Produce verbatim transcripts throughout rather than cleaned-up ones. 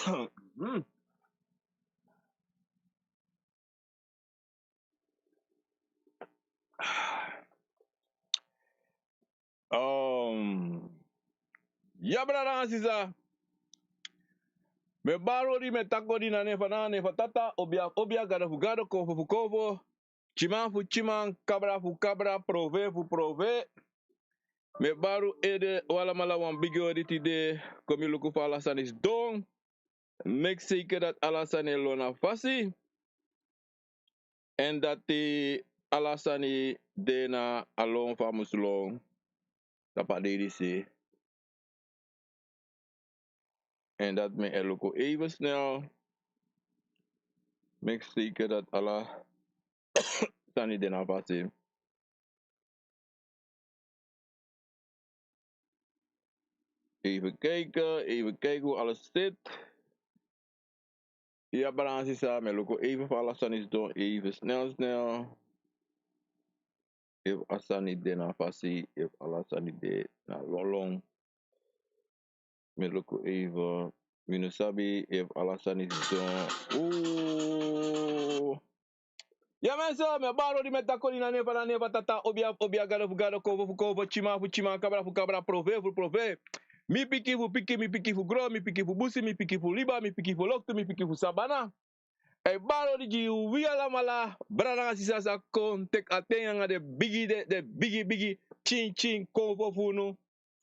Hmm. Um, ya, brada nanga sisa. Mi e bari odi, mi e taki odi na nen fu Ana, nen fu Tata, obia, obia, gado fu gado, konfo fu konfo, tyiman fu tyiman, kabra fu kabra, prove fu prove. Mi e bari ede, un alamala wan bigi odi tide, kon mi luku fa ala sani sidon. Meki seker dati ala sani e lon na fasi. Èn dati ala sani de na a lon fa a musu lon tapu a dei disi. Èn dati mi e luku even snel. Meki seker dati ala sani de na fasi. Even kijken, even kijken hoe alles zit. Ya, brada nanga sisa, mi e luku even fa ala sani sidon, even snel, snel. Efu a sani de na fasi, efu ala sani de na lon lon. Mi e luku even, mi no sabi efu ala sani sidon. Ooh. Ya, mensen, mi e bari odi, mi e taki odi na nen fu Ana, nen fu Tata, obia, obia, gado fu gado, konfo fu konfo, tyiman fu tyiman, kabra fu kabra, prove fu prove. Mi pikin fu pikin, mi pikin fu gron, mi pikin fu busi, mi pikin fu liba, mi pikin fu loktu, mi pikin fu sabana. Mi e bari odi gi wi alamala, brada nanga sisa, san kon teki a ten nanga den bigi, den, den bigi, bigi, tyin, tyin, konfo fu unu.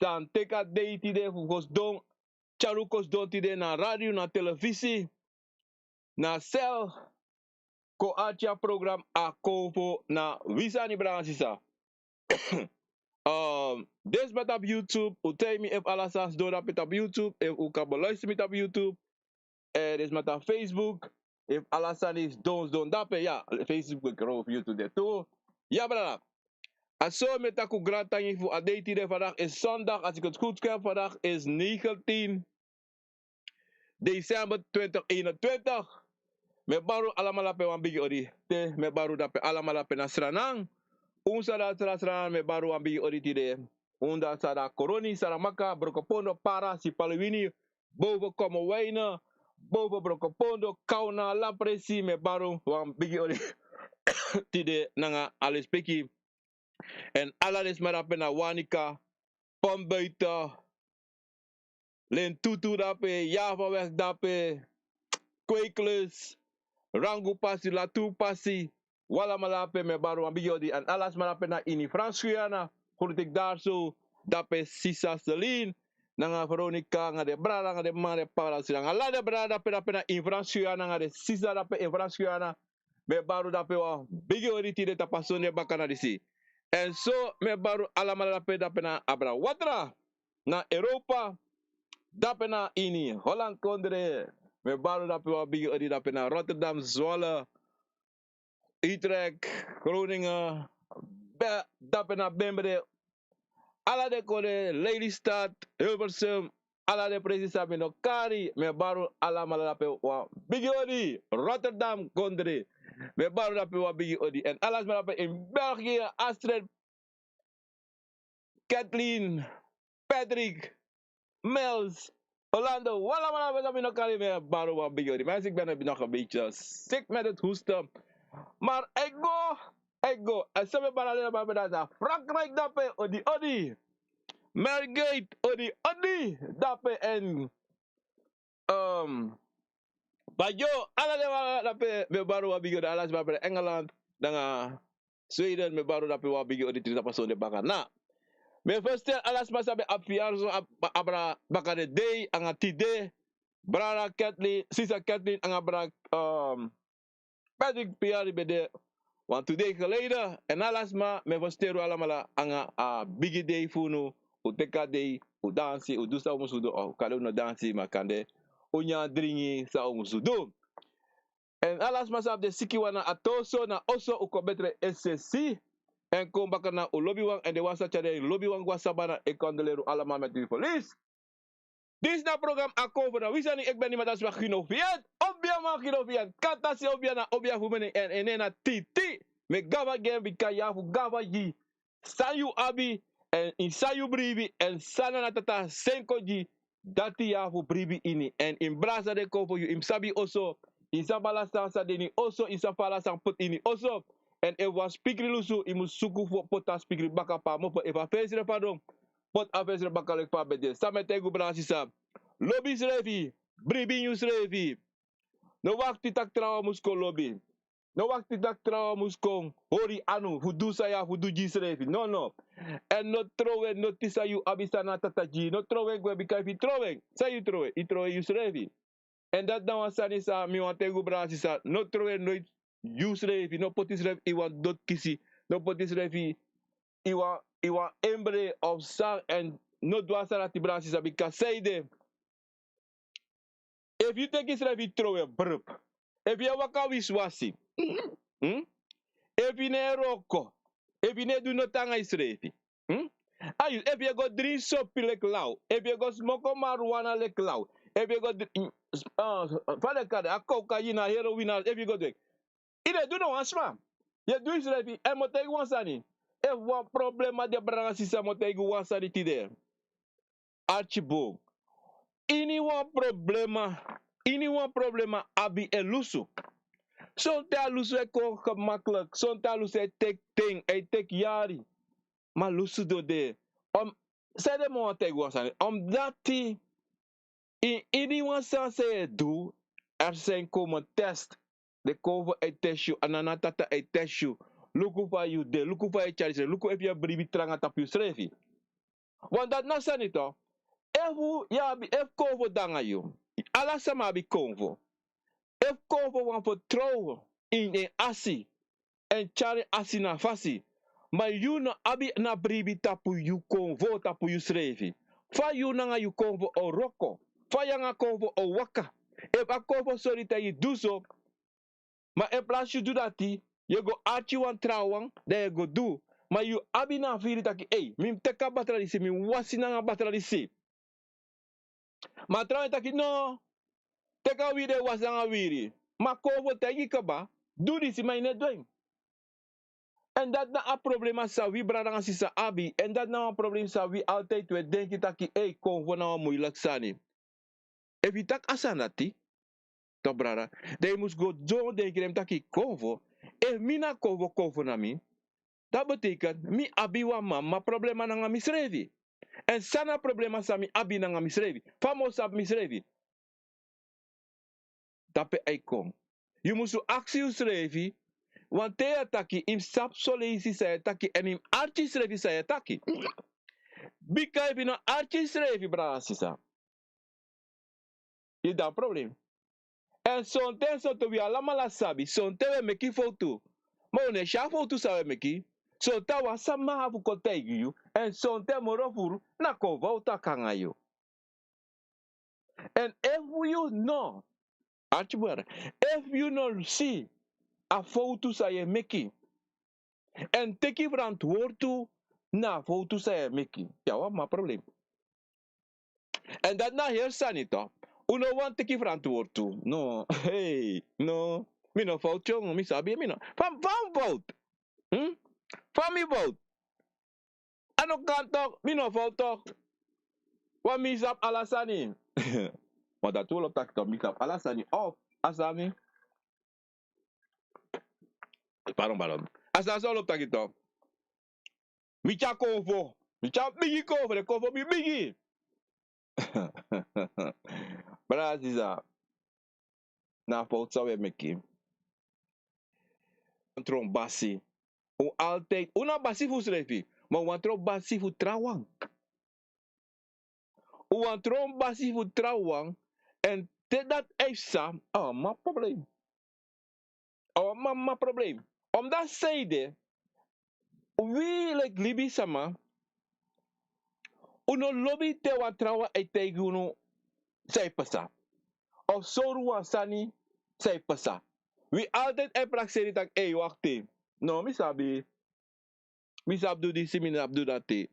San teki a dei tide fu kon sidon, tyari un kon sidon tide na radio, na telefisi, na sel, kon arki a program A Konfo na Wi Sani, brada nanga sisa. Um, den sma tapu YouTube, un taigi mi efu ala sani sidon dape tapu YouTube, efu un kan beluister mi tapu YouTube. Eh, den sma tapu Facebook, efu ala sani sidon sidon dape, ya, Facebook, kon YouTube de tu. Ya, brada. A so mi e taki un grantangi fu a dei tide, vandaag is zondag, als ik het goed heb, vandaag is negentien december twintig eenentwintig. Mi e bari un alamala dape wan bigi odi. Te mi e bari un dape alamala dape na Sranan. Un san de a Sra-, Sranan, mi e bari un wan bigi odi tide. Un san de a Koroni, Saramaka, Brokopondo, Para, Sipaliwini, boven Komowijnen, boven Brokopondo, Kauna, Lapresi, mi e bari un wan bigi odi tide nanga a lespeki. Èn ala den sma dape na Wanica, Pont Buiten, Lentutu dape, Javaweg dape, Kweeklus, Rangu Pasi, Latu Pasi, un alamala dape mi e bari wan bigi odi. Èn ala sma dape na ini Frans Guyana, groet ik daar zo, dape sisa Celine, nanga Veronica, nanga den brada, nanga den mama, den papa, nanga ala den brada dape, dape na ini Frans Guyana, nanga den sisa dape ini Frans Guyana, mi e bari un dape wan bigi odi tide tapu a sonde bakana disi. Èn so mi e bari un alamala dape, dape na abra watra, na Europa, dape na ini Holland kondre. Mi e bari un dape wan bigi odi, dape na Rotterdam, Zwolle, Utrecht, Groningen, be-, dape na Bembre, ala den kondre, Lelystad, Hilversum, ala den presi san mi no kari, mi e bari un alamala dape wan bigi odi. Rotterdam kondre, mi e bari un dape wan bigi odi. Èn ala sma dape in België, Astrid, Kathleen, Patrick, Miles, Orlando, un alamala dape san mi no kari, mi e bari un wan bigi odi. Mensen, ik ben nog een beetje ziek met het hoesten. Maar ik go, ik go. Èn so mi e bari ala den sma dape na Frankrijk dape, odi, odi. Mergate, odi, odi, dape, èn, um, Bajo, ala den wan dape, mi e bari un wan bigi odi, ala sma dape na Engeland, nanga Sweden, mi e bari un dape wan bigi odi tide tapu a sonde bakana. Mi e ferstel ala sma san ben abi verjaardag, ab-, abra bakadedei, nanga tide, brada Kathleen, sisa Kathleen, nanga brada, um, Patrick, verjaardag ben de wan tu dei geleden. Èn ala sma, mi e ferstel un alamala nanga a bigi dei fu unu. Un teki a dei, un dansi, un du san un musu du, o kande un no dansi, ma kande un nyan dringi san un musu du. Èn ala sma san abi den sikiwan na a toso, na oso, un kon betre es'esi. Èn kon baka na un lobiwan, èn den wan san tyari den lobiwan go a sabana, e kon leri un alamala met un verlies. Disi na program A Konfo na Wi Sani, ik ben niemand anders maar Gino Fiat. Obia man Gino Fiat. Kata si obia na obia fu mene èn en nen na Titi. Mi e gafa gi en bika yu abi fu gafa gi san yu abi, èn san yu bribi, èn san Nana Tata seni kon gi Dati ya fu bribi ini. Èn yu mus brasa den kon fu yu, yu mus sabi oso, yu mus sabi ala sani san de ini oso, yu mus sabi ala sani poti ini oso. Èn efu wan spikri lusu, yu mus suku fu poti a spikri baka pe a mopo. Efu a fensre fadon, poti a fensre baka leki fa a ben de. San mi e taigi un brada sisa, lobi yusrefi, bribi ini yusrefi. No wakti tak' trawan mus kon lobi. No wakti tak' trawan mus kon hori anu fu du san yu abi fu du gi yusrefi. Nono. Èn no trowe noti san yu abi san na tata gi yu. No trowe gwe, bika efu yu trowe, san yu trowe? Yu trowe yusrefi. Èn dati na wan sani san mi wani taigi un brada sisa. No trowe noiti yusrefi. No poti yusrefi ini wan doti kisi. No poti yusrefi ini wan, ini wan embre of san. Èn no du a sani dati brada sisa, bika sanede, efu yu teki yusrefi trowe, brup. Efu yu e waka wisiwasi. Hmm? Efu yu no e wroko. Efu yu no e du noti nanga yusrefi. Hmm? Ayu, efu yu e go dringi sopi leki law. Efu yu e go smoko marijuana leki law. Efu yu e go dri-, mm, s-, ah, fa den e kari a kokaina, heroina, efu yu e go du en. Yu no e du no wan sma. Yu e du yusrefi. Èn mi o taigi wan sani. Efu wan problema de brada sisa, mi o taigi wan sani tide. Archibald. Ini wan problema, ini wan problema abi e lusu. Sonten a lusu e kon gemakkelijk. Sonten a lusu e teki ten, e teki yari. Ma lusu dede. Om, sanede mi wani taigi wan sani. Omdati in ini wan sani san yu e du, er zijn komen test. Den konfo e test yu, a nana tata e test yu. Luku fa yu de, luku fa yu e tyari yusrefi, luku efu yu e bribi tranga tapu yusrefi. Want dati na sani toch. Efu yu abi, efu konfo de nanga yu. Ala sama abi konfo. Efu konfo wani fertrow ini en asi, èn tyari en asi na fasi. Ma yu no abi na bribi tapu yu konfo, tapu yusrefi. Fa yu nanga yu konfo o wroko. Fa yu nanga konfo o waka. Efu a konfo sori taigi yu du so, ma in plaats yu du dati, yu e go arki wan trawan, dan yu e go du. Ma yu abi na a firi taki, ei, mi mus teki a batra disi, mi mus wasi nanga a batra disi. Ma trawan e taki no, teki a wiri e wasi nanga wiri. Ma konfo taigi kaba, du disi, ma yu no e du en. Èn dati na a problema san wi brada nanga sisa abi. Èn dati na wan problema san wi altijd wi e denki taki, ei, konfo na wan muilek sani. Efu yu taki a sani dati, toch brada, dan yu mus go dyon denki den mus taki konfo. Efu mi na konfo, konfo na mi, dati betekent mi abi wan mama problema nanga misrefi. Èn san na problema san mi abi nanga misrefi? Fa mi o sabi misrefi? Dape a e kon. Yu musu aksi yusrefi, wanten yu e taki, yu mus sabi son leisi san yu e taki, èn yu mus arki yusrefi san yu e taki. Bika efu yu no arki yusrefi, brada, sisa, yu de na problem. Èn sonten, sonten wi alamala sabi, sonten wi e meki fowtu. Ma wi no e si a fowtu san wi e meki. Sonten a wan sama abi fu kon taigi yu. Èn sonten moro furu na kon fowtu a kon nanga yu. Èn efu yu no, arki bun yere, efu yu no si a fowtu san yu e meki, èn teki frantwortu na a fowtu san yu e meki, yu abi wan mama problem. Èn dati na heri sani toch. Un no wani teki frantwortu. No, hei, no. Mi no fowtu, yongu, mi sabi, mi no. Fa mi, fa mi fowtu? Hmm? Fa mi fowtu? A no kan toch, mi no fowtu toch. Want mi sabi ala sani. Ma dati un lobi taki toch, mi sabi ala sani. Of, a sani. Pardon, pardon. A sani san un lobi taki toch. Mi tyari konfo. Mi tyari bigi konfo, den konfo mi bigi. Brada, sisa. Na a fowtu san wi e meki. Wan tron basi. Un altijd, un na basi fu unsrefi, ma un wani tron basi fu trawan. Un wani tron basi fu trawan, èn te dati e psa, a wan mama problem. A wan mama problem. Omdati sanede, wi leki libisma, un no lobi te wan trawan e taigi unu san e pasa. Of sori wan sani san e pasa. Wi altijd e prakseri taki, ei, wakti. No, mi sabi. Mi sabi du disi, mi no sabi du dati.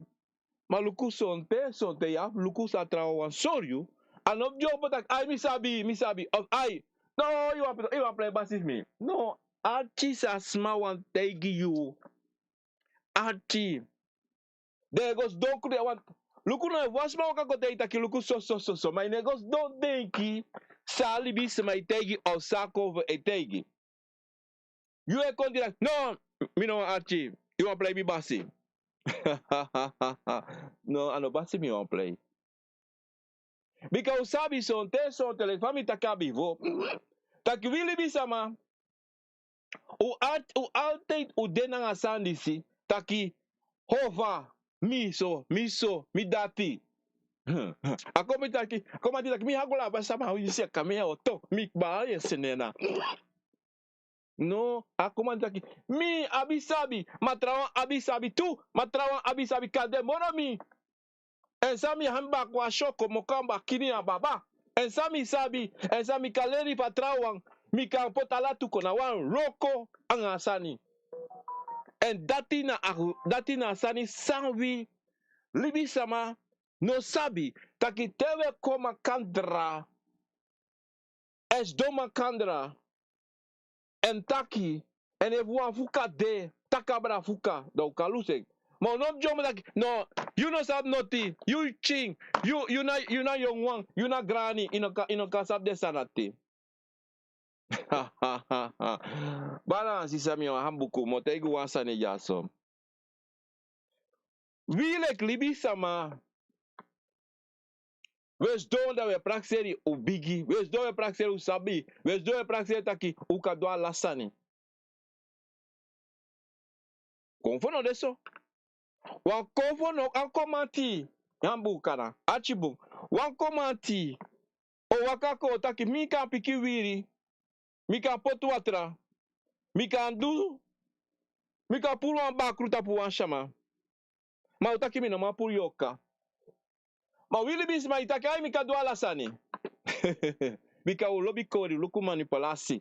Ma luku, sonten, sonten yu abi luku san trawan wani sori yu. A no fu dyopo taki, ai, mi sabi, mi sabi. Of ai, no, yu wani, yu wani prei basi fu mi. No, arki san a sma wani taigi yu. Arki. Dan yu e go sidon krudu, yu wani, Luku no, efu wan sma waka kon taigi taki luku so so so so, ma yu no e go sidon denki san a libisma e taigi of san a konfo e taigi. Yu e kon direct, no, mi no wani arki, yu wani plei mi basi. No, a no basi mi wani plei. Bika un sabi sonten sonten leki fa mi taki a bifo, taki wi libisama, un art un altide un de nanga sani disi, taki, hova, mi so mi so mi dati. A kon mi taki, a kon mi taki mi hagula abasama wi si a kamea oto mi kba a yu e sene na. No, a kon mi taki, mi abi sabi, ma trawan abi sabi tu, ma trawan abi sabi kande moro mi. Èn san mi han baka wan syoko moko a mi bakini a baba. Èn san mi sabi, èn san mi kan leri fu a trawan, mi kan poti ala tu kon na wan wroko anga a sani. Èn dati na a dati na a sani san wi libisama no sabi, taki te wi e kon makandra, èn sidon makandra, èn taki, èn efu wan fuka de, taki abra fuka dan un kan lusu en. Ma un no mus dyombo taki, no, yu no sabi noti, yu pikin, yu yu na yu na yongu wan, yu na grani, yu no kan yu no kan sabi den sani dati. Bala na sisa mi wan hambuku mi o taigi un wan sani dyaso. Wi leki libisama, wi e sidon dan wi e prakseri un bigi, wi e sidon wi e prakseri un sabi, wi e sidon wi e prakseri taki un kan du ala sani. Konfo no de so. Wan konfo no a kon manti. Yan bun kana ati bun. Wan kon manti o waka kon o taki mi kan piki wiri, mi kan poti watra, mi kan du, mi kan puru wan bakru tapu wan sama. Ma o taki mi no man puru yoka. Ma wi libisma e taki ai mi kan du ala sani. Bika un lobi kori un luku manipulasi.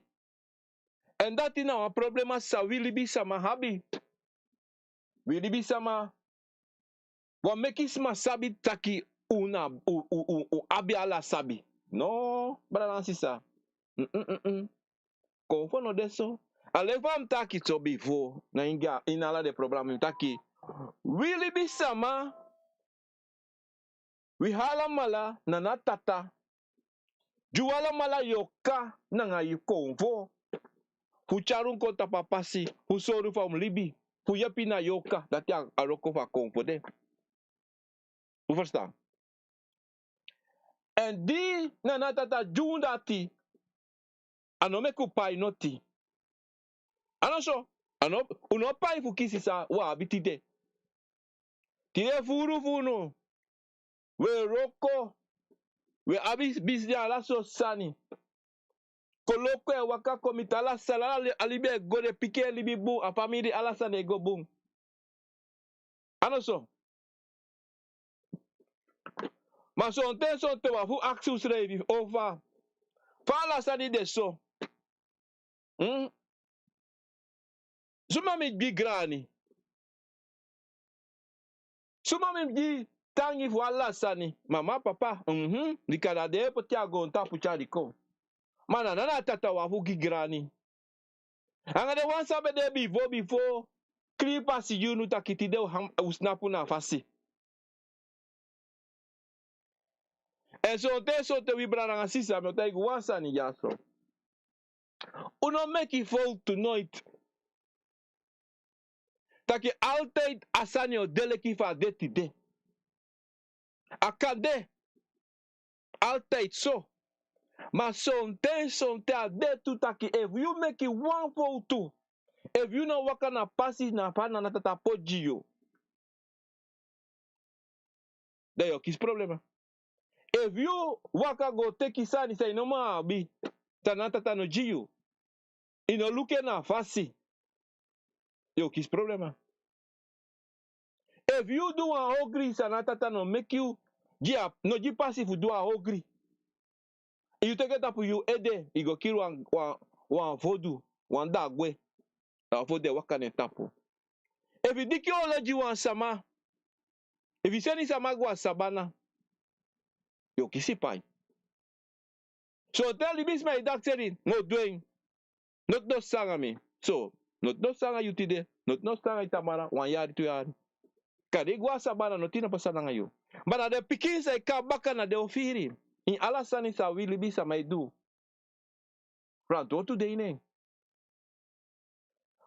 Èn dati na wan problema san wi libisama abi. Wi libisama wani meki sma sabi taki un na un un un un abi ala sabi. No, brada nanga sisa. Konfo no de so. A leki fa mi taki so bifo na ini ala den problema mi taki, wi libisama, wi alamala na na tata. Gi un alamala yoka nanga yu konfo fu tyari un kon tapu a pasi fu sori un fa un mus libi, fu yepi na yoka dati a wroko fu a konfo de. Un ferstan? Èn di na na tata gi un dati, a no meki un pai noti. A no so. A no, un no pai fu kisi san un abi tide. Tide furu fu unu, un e wroko, un e abi bisnis ala sortu sani. Koloku e waka kon miti ala sani ala libi e go den pikin e libi bun a famiri ala sani e go bun. A no so? Ma sonten sonten wan fu aksi unsrefi, ofa fa ala sani de so? Suma mi gi grani? Suma mi gi tangi fu ala sani? Mama papa. Di kan na den e poti a goontapu tyari kon. Ma na na na tata wan fu gi grani. Anga den wan san be de bifo bifo, krin pasi gi unu taki tide un snapu na a fasi. Èn sonten sonten wi brada nanga sisa mi o taigi un wan sani dyaso. Un no meki fowtu noiti. Taki altide a sani o de leki fa a de tide. A kan de altide so. Ma sonten sonten a de tu taki efu yu meki wan fowtu, efu yu no waka na pasi na fa nana tata poti gi yu, dan yu o kisi problema. Efu yu waka go teki sani san yu no man abi, san nana tata no gi yu, yu no luku en na a fasi, yu o kisi problema. Efu yu du wan ogri san nana tata no meki yu, gi a no gi pasi fu du a ogri, yu teke tapu yu ede yu go kiri wan wan wan fodu, wan dagwe, dan a fodu e waka na en tapu. Efu yu diki olo gi wan sama, efu yu seni sama go a sabana, yu o kisi pai. So te libisma e dakseri mi o du en. Noti no sanga mi. So noti no sanga yu tide, noti no sanga yu tamara wan yari tu yari. Kande yu go a sabana noti no pasa nanga yu. Ma na den pikin san e kon na baka na den o firi. Ini ala sani san wi libisama e du, frantwortu de ini en.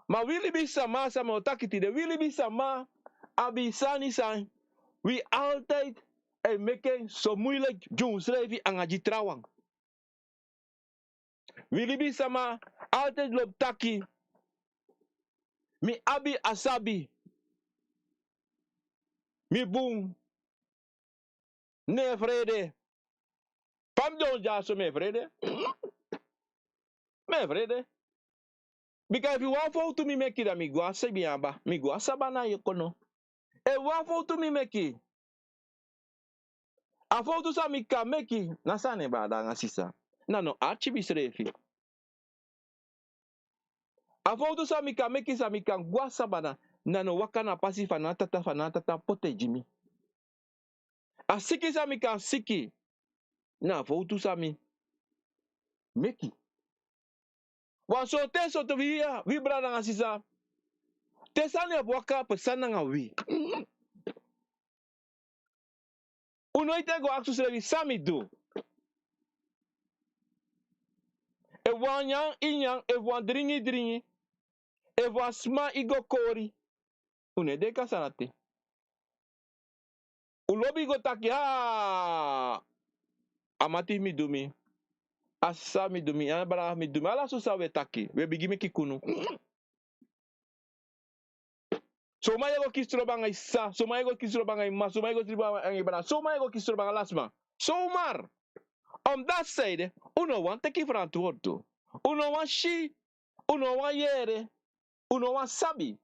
Ma wi libisama, san mi o taki tide, wi libisama abi sani san wi altijd e meki en so muilek gi unsrefi anga gi trawan. Wi libisama altijd lobi taki: mi abi a sabi, mi bun, no e frede. Fa mi de dyaso, mi e frede. Mi e frede. Bika efu wan fowtu mi meki, dan mi go a sabi aba, mi go a sabana, yu e kono. Efu wan fowtu mi meki, a fowtu san mi kan meki, na sani, brada anga sisa, na no arki misrefi. A fowtu san mi kan meki, san mi kan go a sabana, na no waka na pasi fa na tata, fa na tata poti gi mi. A siki san mi kan siki, na a fowtu san mi meki. Wan sonten, sonten wi ya, wi brada anga sisa, te sani abi waka pe sani anga wi, un no iti e go aksi unsrefi san mi du. Efu wan nyan i nyan, efu wan dringi i dringi, efu wan sma i go kori, un no e denki a sani dati. Un lobi go taki: aa, a mati fu mi du mi, a sisa fu mi du mi, a brada fu mi du mi. Ala so san un e taki, un e bigin meki kunu. Son man e go kisi trobi anga i sisa, son man e go kisi trobi anga i mama, son man e go kisi trobi anga i brada, son man e go kisi trobi anga ala sma. Son man. Omdat san ede, un no wani teki frantwortu. Un no wani si, un no wani yere, un no wani sabi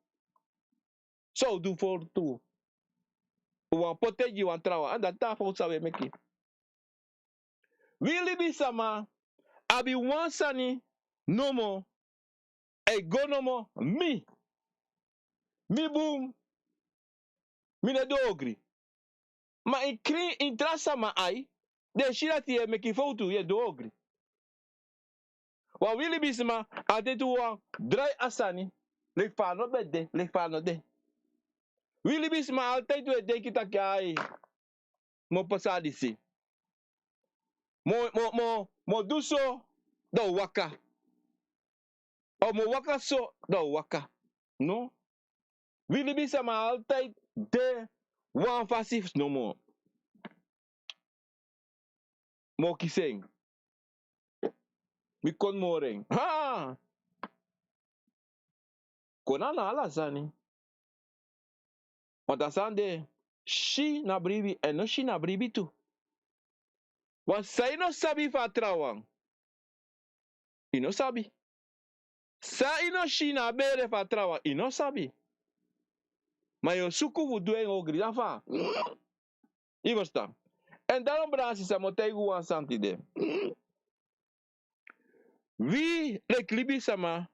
san un du fowtu. Un wani poti en gi wan trawan, a dati na a fowtu san un e meki. Wi libisama abi wan sani nomo, e go nomo: mi, mi bun, mi no e du ogri. Ma ini krin, ini tra sama ai, den e si dati yu e meki fowtu, yu e du ogri. Wan wi libisma altijd wani drai a sani leki fa a no ben de, leki fa a no de. Wi libisma altijd un e denki taki: ai, mi o pasa disi. Mi o, mi o, mi o, mi o du so, dan un waka. Of mi o waka so, dan un waka. No. Wi libisma altijd de wan fasi fu nomo. Mi o kisi en. Mi kon moro en. Ha! Kon na ala sani. Want a sani de, si na bribi, èn no si na bribi tu. Want san i no sabi fu a trawan, i no sabi. San i no si na a bere fu a trawan, i no sabi. Ma yu o suku fu du en ogri, dan fa? I ferstan? Èn dan, brada, sisa, mi o taigi un wan sani tide. Wi leki libisma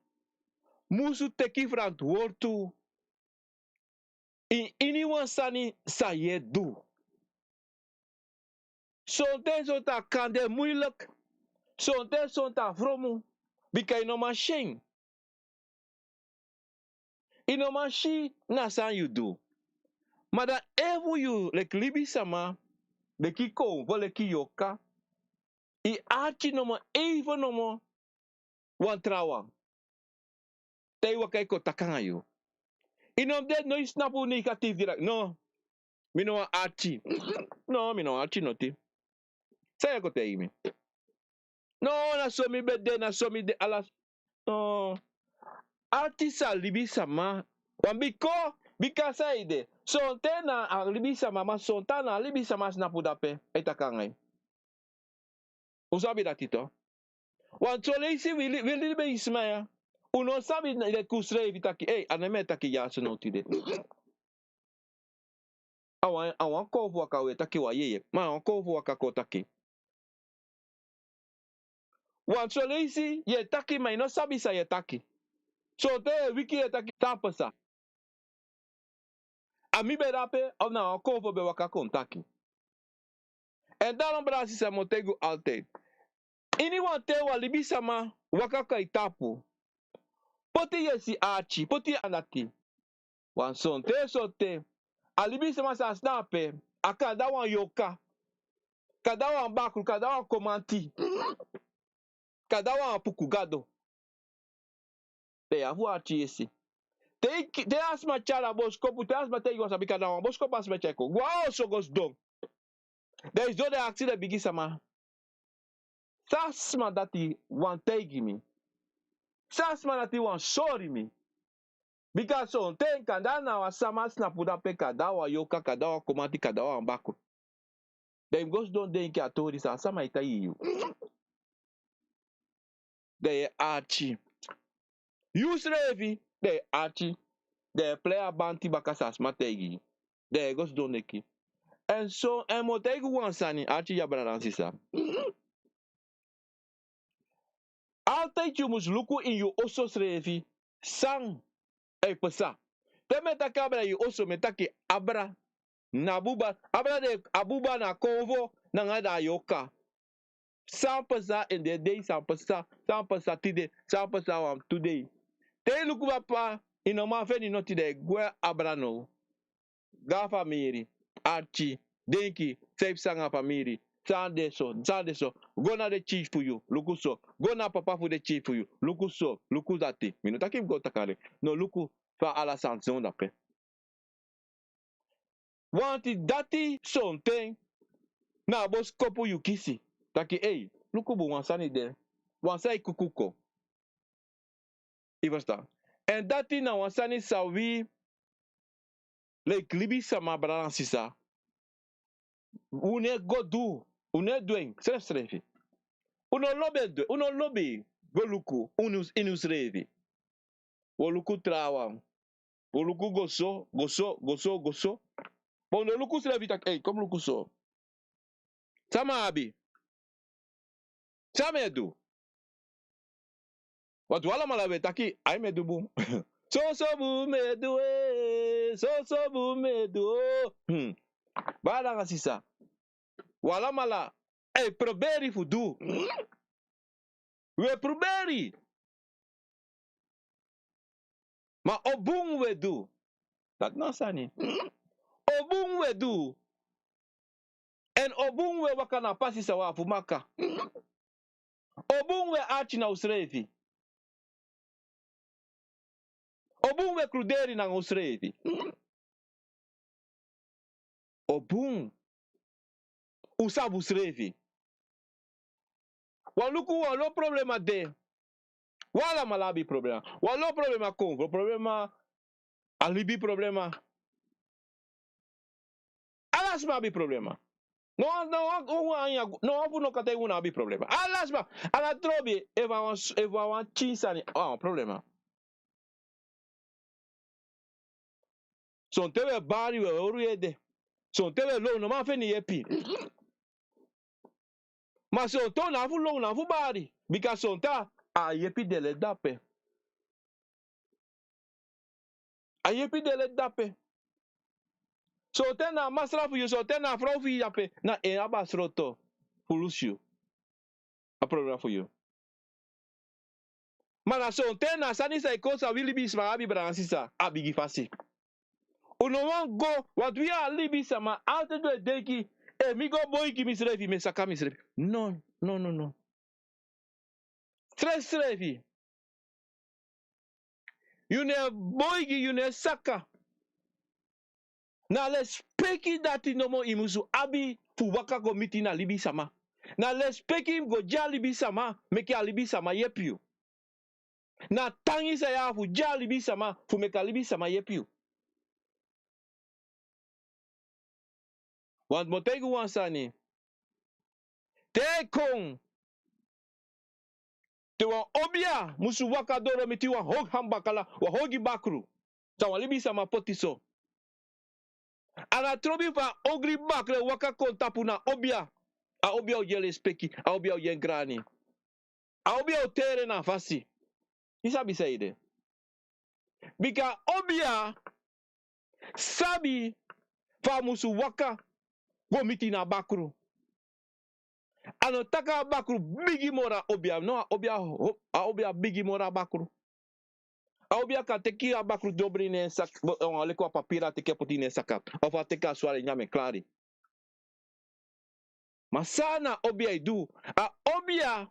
musu teki frantwortu ini, ini wan sani san yu e du. Sonten, sonten a kan de muilek. Sonten, sonten a fromu. Bika i no man si en. I no man si na san yu du. Ma dan efu yu leki libisma, leki konfo, leki yorka, i arki nomo, even nomo wan trawan, te i waka, i kon taki anga yu. I no de, no, i snapu negatief direct. No, mi no wani arki. No, mi no wani arki noti. San yu e kon taigi mi? No, na so mi ben de, na so mi de, ala. No. Arki san libisma wani. Biko, bika san ede, sonten na a libisma, ma sonten na a libisma snapu dape e taki anga yu. Un sabi dati tu. Want son leisi wi li-, wi libisma ya, un no sabi leki unsrefi taki: ei, a no mi e taki dyaso now tide. A wan, a wan konfo waka wi e taki, wan yeye, ma a wan konfo waka kon taki. Want son leisi yu e taki, ma i no sabi san yu e taki. Sonten yu e wiki, yu e taki san pasa. A mi ben de ape, of na wan konfo ben waka kon taki. Èn dan, brada, sisa, mi o taigi un altijd. Ini wanten wan libisma waka kon a i tapu, poti yesi arki, poti yu anda ati. Want sonten, sonten a libisma san sidon ape, A kanda wan yoka, kanda wan bakru, kanda wan komanti, kanda wan puku gado. Da yu abi wan arki yesi. Te a sma tyari a boskopu, te a sma taigi wan sani, bika na wan boskopu a sma e tyari kon. Go a oso go sidon. Da yu sidon da yu aksi den bigi sama. San a sma dati wani taigi mi? San a sma dati wani sori mi? Bika sonten kanda na wan sama snapu dape, kanda wan yoka, kanda wan komanti, kanda wan bakru. Da yu mus go sidon denki a tori san a sama e taigi yu. Da yu e arki. Yu srefi, da yu e arki. Da yu e plei a banti baka san a sma taigi yu. Da yu e go sidon denki. Èn so, èn mi o taigi wan sani, arki dya brada nanga sisa. Altijd yu mus luku ini yu oso srefi san e pasa. Te mi e taki abra yu oso, mi e taki abra na buba, abra de a buba na konfo nanga da yoka. San pasa ini den dei, san pasa, san pasa tide, san pasa wan tu dei. Te yu luku papa, yu no man feni noti, da yu gwe abra now. Go a famiri, arki, denki, san e pasa nanga famiri, san de so, san de so. Go na den kisi fu yu, luku so. Go na papa fu den kisi fu yu, luku so, luku dati. Mi no taki fu go taki a den. No, luku fa ala sani sidon dape. Wanti dati sonten na a boskopu yu kisi. Taki, ei, luku bun, wan sani de. Wan sani e kuku kon. Yu ferstan? Èn dati na wan sani san wi, leki libisama, brada nanga sisa, un no e go du, un no e du en srefsrefi. Un no lobi e du en, un no lobi go luku unu, ini unsrefi. Un o luku trawan. Un o luku go so, go so, go so, go so. Ma un no luku unsrefi taki, ei, kon mi luku so. San mi abi? San mi e du? Wantu alamala wi e taki, ai, mi e du bun. Soso bun mi e du, e, soso bun mi e du, o. Hmm. Brada nanga sisa, wi alamala e proberi fu du. Wi e proberi. Ma o bun wi e du? Dati na a sani. O bun wi e du? Èn o bun wi e waka na a pasi san wi abi fu maka? O bun wi e arki na unsrefi? O bun wi e kruderi nanga unsrefi? O bun un sabi unsrefi? Wan luku, wan lo problema de. Wi alamala abi problema. Wan lo problema kon, lo problema, a libi problema. Ala sma abi problema. No, no, no, no, no, fu no kan taigi un no abi problema. Ala sma. Ala trobi, efu a wan, efu a wan pikin sani, a wan problema. Sonten wi e bari, wi e hori wi ede. Sonten wi e lon, no man feni yepi. Ma sonten un no abi fu lon, un no abi fu bari. Bika sonten a yepi de leti dape. A yepi de leti dape. Sonten na a masra fu yu, sonten na a frow fu yu dape, na en abi a sroto fu lusu yu. A problema fu yu. Ma na sonten na a sani san e kon san wi libisma abi, brada nanga sisa, a bigi fasi. Un no wani go, want wi a libisma, altijd un e denki, efu mi go boi gi misrefi, mi e saka misrefi. No, no, no, no. Srefsrefi. Yu no e boi gi, yu no e saka. Na lespeki dati nomo yu musu abi fu waka go miti na libisama. Na lespeki yu mus go gi a libisama, meke a libisama yepi yu. Na tangi san yu abi fu gi a libisama, fu meke a libisama yepi yu. Want mi o taigi un wan sani. Te a e kon, te wan obia musu waka doro miti wan ogri hambakala, wan ogri bakru, san wan libisama poti so. A no trobi fu a ogri bakru e waka kon tapu na obia. A obia o gi en lespeki, a obia o gi en grani. A obia o tere na fasi. Yu sabi san ede? Bika obia sabi fa a musu waka go miti na bakru. A no taki a bakru bigi moro a obia. No, a obia ho-, a obia bigi moro a bakru. A obia kan teki a bakru dobri ne en saka, bo-, eh, leki wan papiri a teki a poti ne en saka. Ofu a teki a swali nyan en klari. Ma san na a obia e du? A obia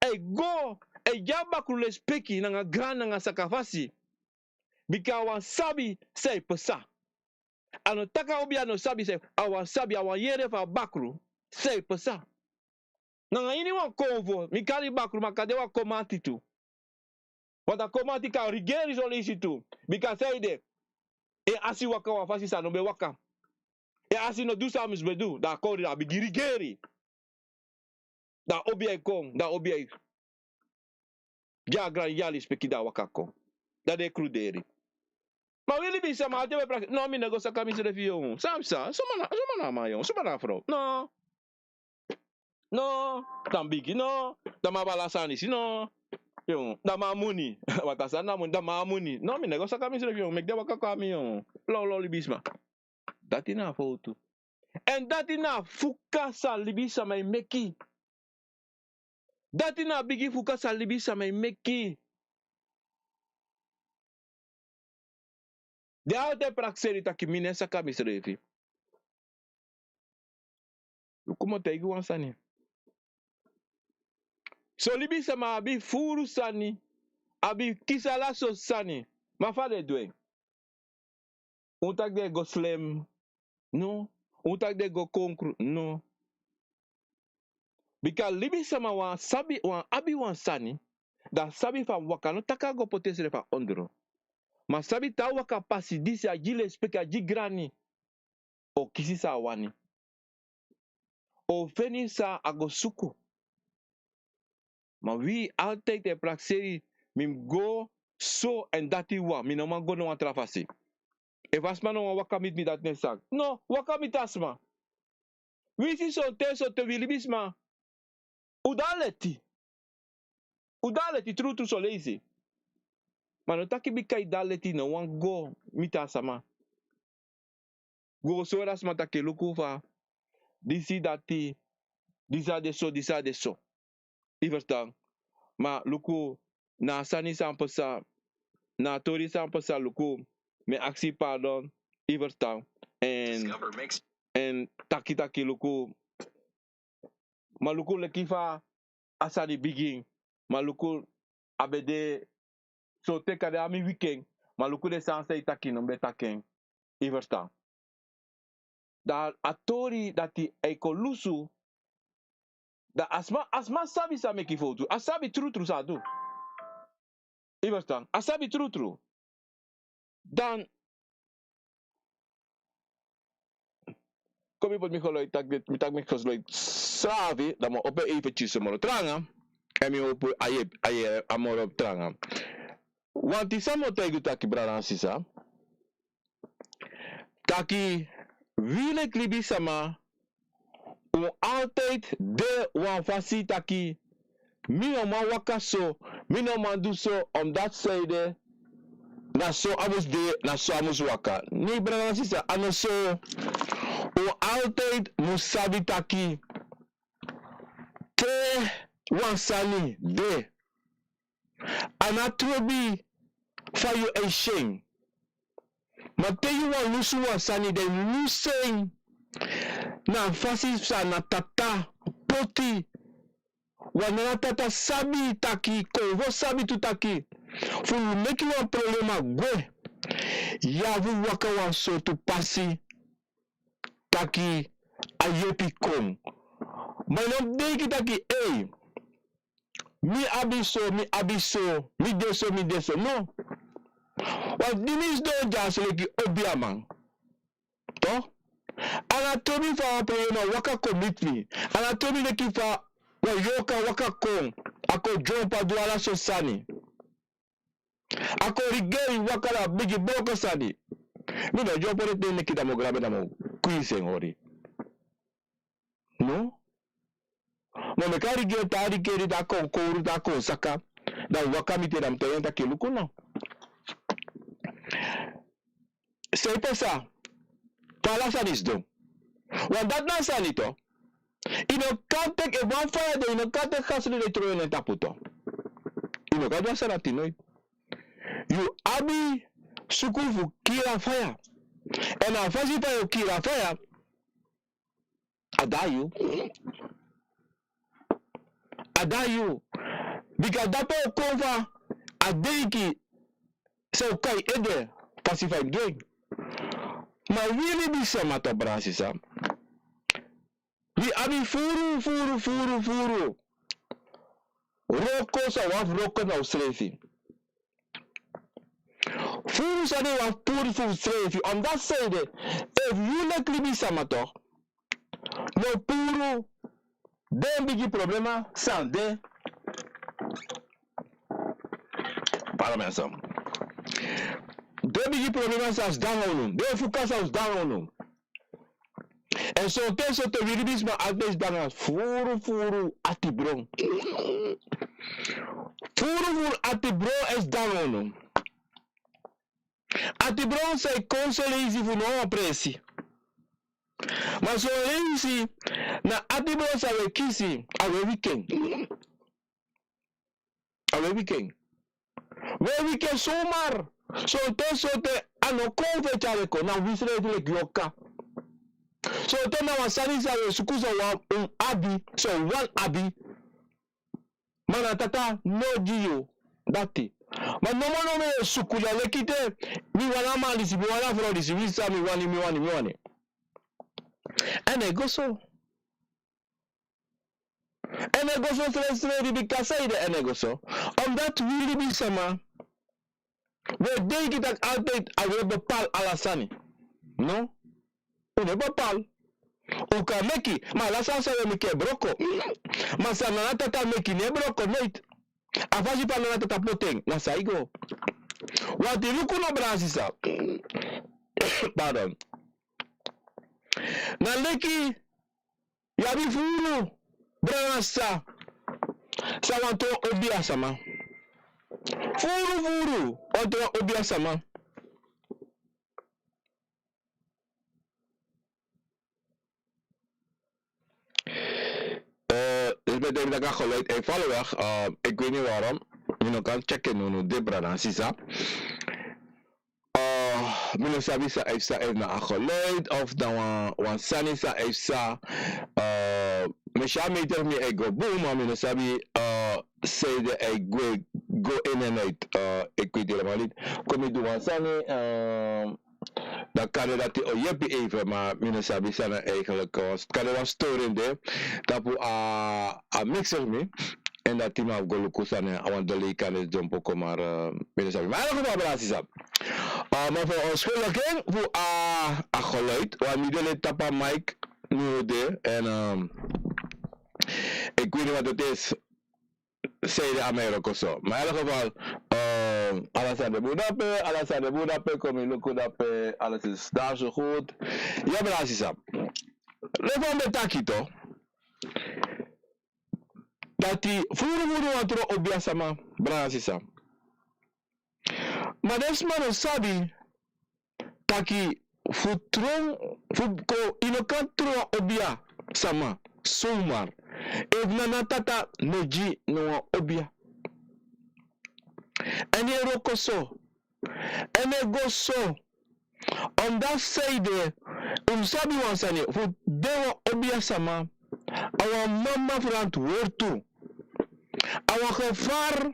e go, e gi a bakru lespeki nanga grani nanga sakafasi. Bika a wani sabi san e pasa. A no taki a obia no sabi san e, a wani sabi, a wani yere fu a bakru san e pasa. Nanga iniwan konfo, mi kari bakru, ma kande wan komati tu. Want a komati kan rigeri son leisi tu. Bika san ede, en asi waka wan fasi san no ben waka. En asi no du san a mus ben du, dan a kori, dan a bigin rigeri. Dan a obia e kon, dan a obia e gi a grani, gi a lespeki, dan a waka kon. Dan den e kruderi. Ma wi libisama, a ten wi e prakseri. No, mi no e go saka misrefi, yo. San mi sa, suma na, suma na a man, yo, suma na a frow. No. No, dan bigi, no. Dan mi abi ala sani disi, no. Yo, dan mi abi moni. Wata sani na moni, dan mi abi moni. No, mi no e go saka misrefi, yo. Meki den waka kon na mi, yo. Lawlaw libisma. Dati na a fowtu. Èn dati na a fuka san libisama e meki. Dati na a bigi fuka san libisama e meki. Den altijd prakseri taki mi no e saka misrefi. Luku, mi o taigi wan sani. Son libisama abi furu sani, abi kisi ala sortu sani. Ma fa den e du en? Un taki den e go slem? No. Un taki den e go konkru? No. Bika libisama wani sabi, wani abi wan sani, dan a sabi fa a waka, no taki a go poti ensrefi na ondro. Ma a sabi te a waka pasi disi, a gi lespeki, a gi grani, a o kisi san a wani. A o feni san a go suku. Ma wi altijd e prakseri, mi mus go so èn dati wawan, mi no man go na wan tra fasi. Efu a sma no wani waka miti mi, dati no e sani. No, waka miti a sma. Winsi sonten, sonten wi libisma, un de na leti. Un de na leti trutru son leisi. Ma no taki bika yu de na leti yu no wani go miti a sama. Go sori a sma taki luku fa disi dati, disi a de so, disi a de so. Yu ferstan? Ma luku, na a sani san pasa, na a tori san pasa, luku, mi e aksi pardon, yu ferstan? Èn, èn taki taki luku, ma luku leki fa a sani bigin, ma luku a ben de so te kande a mi wiki en, ma luku den sani san yu taki no mi ben taki en. Yu ferstan? Dan a tori dati e kon lusu. Dan a sma, a sma sabi san meki fowtu, a sabi trutru san a du. Yu ferstan? A sabi trutru. Dan kon mi poti mi geluid taki, mi taki mi geluid srafi, dan mi o opo en even tyusu moro tranga. Èn mi o opo a yere, a yere a moro tranga. Wanti san mi o taigi yu taki, brada nanga sisa, taki wi leki libisama, un altijd de wan fasi taki mi no man waka so, mi no man du so, omdat san ede, na so a mus de, na so a mus waka. Nee, brada nanga sisa, a no so. Un altijd mus sabi taki te wan sani de, a no trobi fa yu e si en. Ma te yu wani lusu wan sani, dan yu lusu en na a fasi san na tata poti. Wan nana tata sabi taki, konfo sabi tu taki, fu meki wan problema gwe, yu abi fu waka wan sortu pasi taki a yepi kon. Ma yu no mus denki taki, ei, mi abi so, mi abi so, mi de so, mi de so. No. Want di mi sidon dyaso leki obiaman, toch, a no trobi fa wan problema waka kon miti mi. A no trobi leki fa wan yorka waka kon, a kon dyompo, a du ala sortu sani. A kon rigeri, waka, da a bigin booko sani. Mi no dyompo de, te neki dan mi o grabe, dan mi o kwinsi en hori. No. Ma meki a rigeri, te a rigeri, dan a kon kowru, dan a kon saka, dan mi waka miti en, dan mi taigi en taki luku no. San e pasa, fa ala sani sidon. Want dati na a sani, toch. Yu no kan teki, efu wan faya de, yu no kan teki gasolin e trowe na en tapu, toch. Yu no kan du a sani dati, no. Yu abi suku fu kiri a faya. Èn a fasi fa yu o kiri a faya, A de na yu. A de na yu. Bika dape o kon fa a deiki san o kai ede fasi fa yu mus du en. Ma wi libisama, brada nanga sisa, wi abi furu furu furu furu wroko san wi abi fu wroko na unsrefi. Furu sani wi abi puru fu unsrefi. Omdat sanede, efu yu leki libisama, no puru den bigi problema san de. Para mi a san. Den bigi problema san sidon nanga unu, den fuka san sidon nanga unu. Èn sonten, sonten wi libisma abi e sidon nanga furu furu atibron. Furu furu atibron e sidon nanga unu. Atibron san e kon son leisi fu no wan presi. Ma son leisi na atibron san wi e kisi, a wi e wiki en. A wi e wiki en. Wi e wiki en zomaar. Sonten, sonten a no kon fu e tyari en kon, na wi srefi leki yorka. Sonten na wan sani san wi e suku, san wi abi, san wi wani abi. Ma na Tata no gi yu dati. Ma nomo nomo yu e suku, dan leki te mi wani a man disi, mi wani a frow disi, winsi san mi wani, mi wani, mi wani. Èn a e go so. Èn a e go so srefsrefi. Bika sanede èn a e go so? Omdat wi libisama, wi e denki taki altijd a wi e bepaal ala sani. No, un no e bepaal. Un kan meki, ma ala sani san wi e meki e broko. Ma san Nana Tata meki no e broko noiti. A fasi fa Nana Tata poti en, na so a e go. Wanti luku no, brada nanga sisa. Pardon. Na leki yu abi furu brada nanga sisa san wani tron obia sama. Furu furu wani tron obia sama. Eh, dus mi denki taki a geluid e follow weg. Eh, ik weet niet waarom. Mi no kan checken no, no, de brada nanga sisa. Eh, mi no sabi san e psa, efu na a geluid of na wan, wan sani san e psa. Eh, mi si a meter fu mi e go bun, ma mi no sabi, eh, sanede e gwe, go in en uit. Eh, ik weet helemaal niet. Kon mi du wan sani, eh, dan kan dati o yepi even, ma mi no sabi san na eigenlijk, eh, kan de wan storing de tapu a, a mixer fu mi. Èn dati mi abi go luku san na wan delay kan de dyompo kon, maar, eh, mi no sabi. Maar in elk geval, brada nanga sisa. Eh, maar voor ons gelukkig fu a, a geluid, want mi de leti tapu a mic, nu de, en, ehm, ik weet niet wat het is. Sanede a mi e wroko so. Maar in elk geval, eh, ala sani de bun dape, ala sani de bun dape, kon mi luku dape, alles is daar zo goed. Ya, brada nanga sisa. Leki fa mi ben taki toch. Dati furu furu wani tron obia sama, brada nanga sisa. Ma den sma no sabi taki fu tron, fu kon, yu no kan tron wan obia sama zomaar. Efu Nana Tata no gi no wan obia. Èn yu e wroko so. Èn yu e go so. Omdat sanede, un mus sabi wan sani, fu de wan obia sama, a wan mama verantwoord tu. A wan gevaar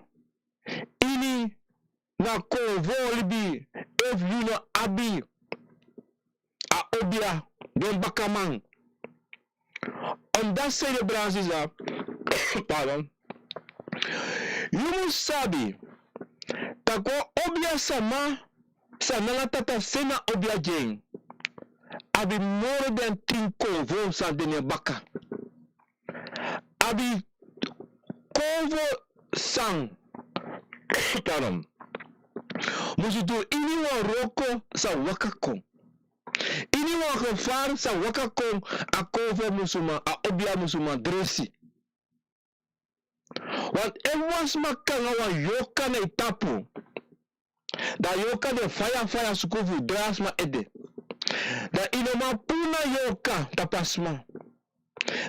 ini na konfo libi, efu yu no abi a obia, den bakaman. Omdat sanede, brada nanga sisa, pardon. Yu mus sabi taki wan obia sama san Nana Tata seni a obia gi en, abi moro den tin konfo san de na en baka. Abi konfo san, pardon, musu du ini wan wroko san waka kon. Ini wan gevaar san waka kon, a konfo musu man, a obia musu man dresi. Want efu wan sma kon nanga wan yorka na yu tapu, dan yorka de faya faya suku fu drai a sma ede. Dan yu no man puru na yorka tapu a sma.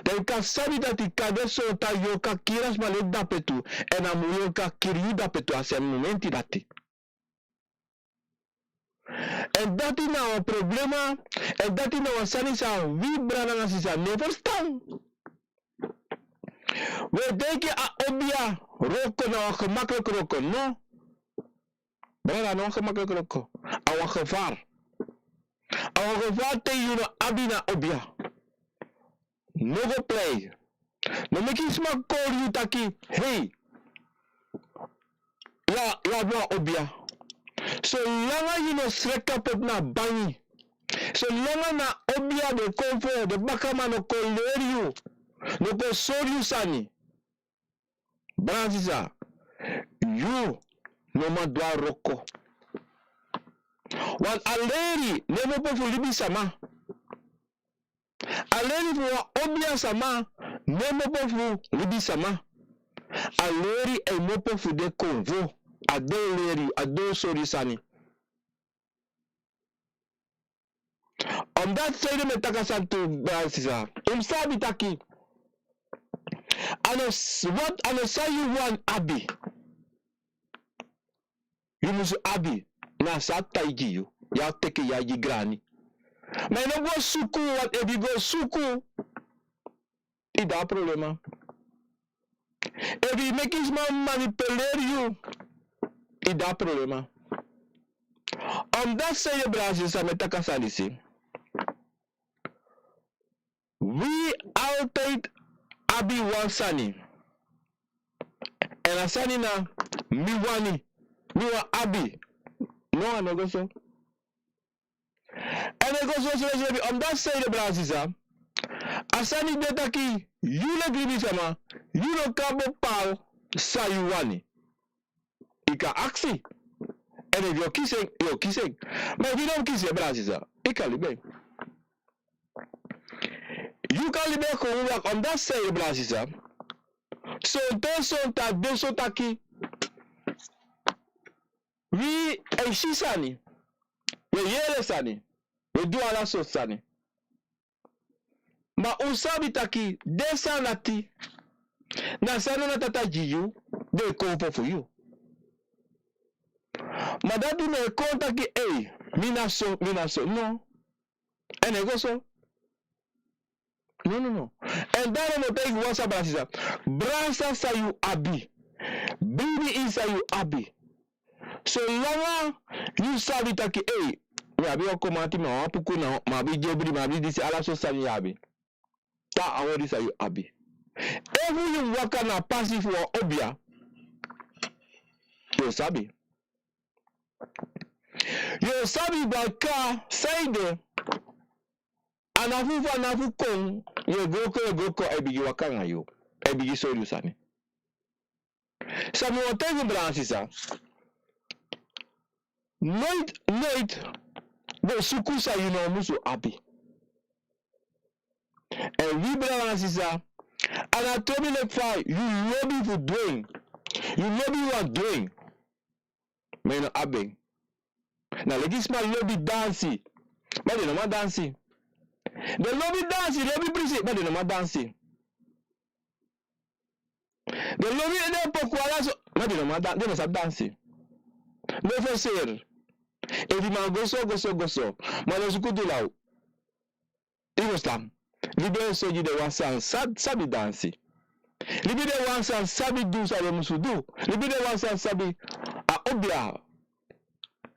Dan yu kan sabi dati kande sortu a yorka kiri a sma leti dape tu, èn a mu yorka kiri yu dape tu a srefi momenti dati. Èn dati na wan problema, èn dati na wan sani san wi brada nanga sisa no e ferstan. Wi e denki a obia wroko na wan gemakliki wroko, no. Brada, a no wan gemakliki wroko. A wan gevaar. A wan gevaar te yu no abi na obia. No go prei. No meki sma kori yu taki, hei, yu abi wan obia. Solanga yu no sreki poti na bangi, solanga na obia den kon fu den bakaman no kon leri yu, no kon sori yu sani, brada sisa, yu no man du a wroko. Want a leri no e mopo fu libisama. A leri fu wan obia sama no e mopo fu libisama. A leri e mopo fu den konfo. A den o leri yu, a den o sori yu sani. Omdati sanede mi e taki a sani tu, brada sisa. Un mus sabi taki a no s- wat a no san yu wani abi. Yu musu abi, na san a taigi yu. Yu abi teke yu a gi grani. Ma yu no go suku, want efu yu go suku, yu de a problema. Efu yu meki sma manipuleri yu, yu de a problema. Omdati sanede, brada sisa, mi e taki a sani disi. Wi altijd abi wan sani. Èn a sani na mi wani, mi wani abi. No, a no go so. Èn a no go so srefsrefi, omdati sanede, brada sisa, a sani de taki yu leki libisama, yu no kan bepaal san yu wani. Yu kan aksi. Èn efu yu o kisi en, yu o kisi en. Ma efu yu no mus kisi en, brada sisa, yu kan libi en. Yu kan libi en kon wroko. Omdati sanede, brada sisa, sonten sonten a de so taki wi e si sani, wi e yere sani, wi e du ala sortu sani. Ma un sabi taki den sani dati na sani na Tata gi yu, den e kon opo fu yu. Ma dati no e kon taki ei, mi na so, mi na so, no. Èn a no go so. No, no, no. Èn daarom mi o taigi wan sani, brada sisa. Brasa san yu abi, bribi ini san yu abi. Solanga yu sabi taki, ei, mi abi wan komati, mi abi wan puku, mi abi gebri, mi abi disi, ala sortu sani yu abi. Tan a hori san yu abi. Efu yu waka na a pasi fu wan obia, yu o sabi. Yu o sabi baka sanede. A na fu, fu a na fu kon, yu e go kon, yu e go kon, a e bigin waka nanga yu, a e bigin sori yu sani. San mi wani taigi yu, brada sisa, noiti, noiti go suku san yu no musu abi. Èn wi, brada sisa, a na trobi leki fa yu lobi fu du en, yu lobi wan du en. Ma yu no abi en. Na leki sma lobi dansi, ma den no man dansi. Den lobi dansi, lobi prisi, ma den no man dansi. Den lobi den poku ala so, ma den no man dan-, den no sabi dansi. No forseri. Efu yu man go so, go so, go so, ma no suku du law. Yu ferstan? Libi e sori den wan san sa-, sabi dansi. Libi den wan san sabi du san den musu du. Libi den wan san sabi a obia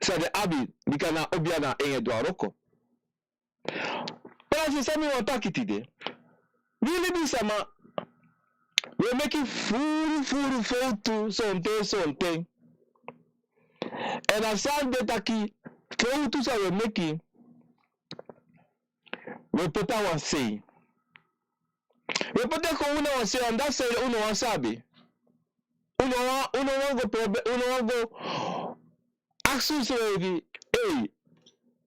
san den abi, bika na obia na en e du a wroko. Brada sisa, san mi wani taki tide. Wi libisama, wi e meki furu furu fowtu sonten sonten. Èn a sani de taki fowtu san wi e meki, wi e poti a wan sei. Wi e poti en kon na wan sei, omdati sanede, un no wani sabi. Un no wani, un no wani go probe, un no wani go aksi unsrefi, ei,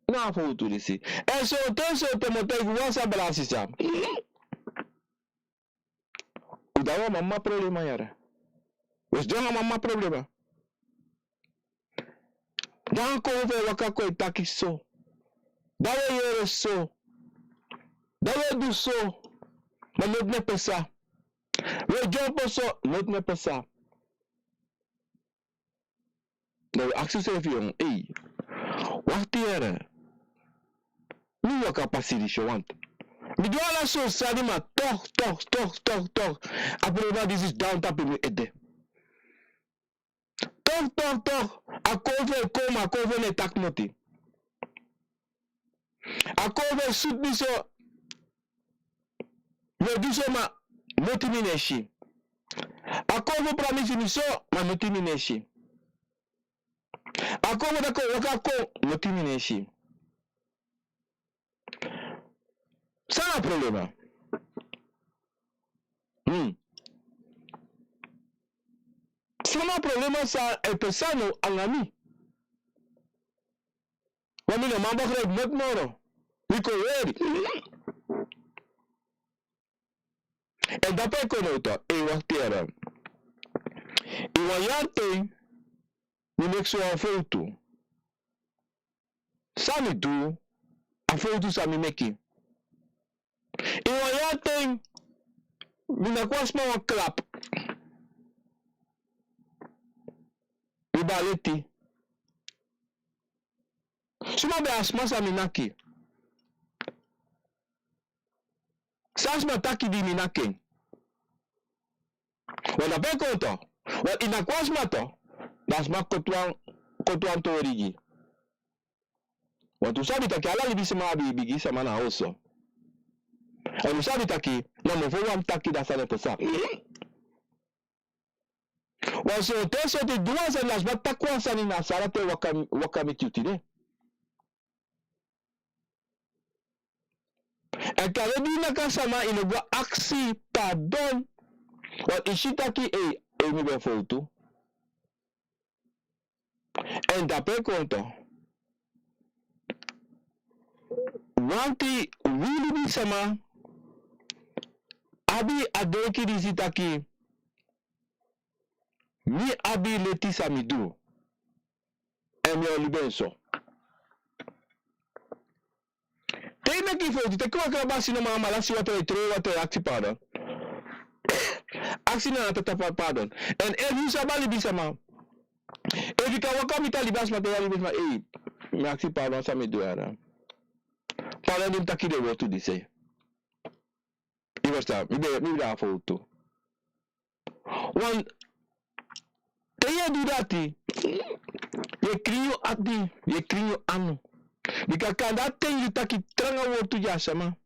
na a fowtu disi. Èn sonten sonten mi o taigi wan sani, brada sisa. Un de nanga mama problema yere. Un de nanga mama problema. Dan kon fu e waka kon e taki so. Dan wi e yere so. Dan wi e du so. Ma noti no e pasa. Wi e dyompo so, noti no e pasa. Dan wi e aksi unsrefi, ei, Wakti yere. Mi waka pasi disi wan. Mi du ala sortu sani ma toch, toch, toch, toch, toch. A problema disi sidon tapu mi ede. Toch, toch, toch. A kon fu e kon ma a kon fu e no e taki noti. A kon fu e sutu mi so. Mi e du so ma noti mi no e si. A kon fu e pramisi mi so ma noti mi no e si. A kon fu taki a o waka kon noti mi no e si. San na a problema? Hmm. San na a problema san e pasa now anga mi? Wan mi no man begrijp noti moro. Mi kon weri. Èn dape kon now toch, e wakti yere. Ini wan yari ten mi meki so wan fowtu. San mi du, a fowtu san mi meki. Ini wan yari ten mi naki wan sma wan klap. Mi baleti. Suma ben a sma san mi naki? San a sma taki di mi naki en? Wan dape kon toch. Wan ini a kon a sma toch. Dan a sma koti wan, koti wan tori gi. Wan tu sabi taki ala libisma abi bigi sama na a oso. Èn un sabi taki na mofo wan taki dan san e pasa. Wan sortu sortu du wan sani na sma taki wan sani na sala te waka, waka miti yu tide. Èn kande di yu naki a sama yu no go aksi pardon. Wan yu si taki ei, ei mi ben fowtu. Èn dape kon toch. Wanti wi libisma abi a denki disi taki mi abi leti san mi du. Èn mi o libi en so. Te yu meki fowtu, teki wan krabasi no man, mala si watra, yu trowe watra, yu aksi pardon. Aksi na a tata pardon. Èn efu yu sabi a libisma, efu yu kan waka miti a libisma, te yu a libisma, ei, mi aksi pardon san mi du ya. Pardon di mi taki den wortu disi. Yu ferstan, mi ben, mi ben de a fowtu. Wan, te yu e du dati, yu e krin yu ati, yu e krin yu anu. Bika kande a ten yu taki tranga wortu gi a sama.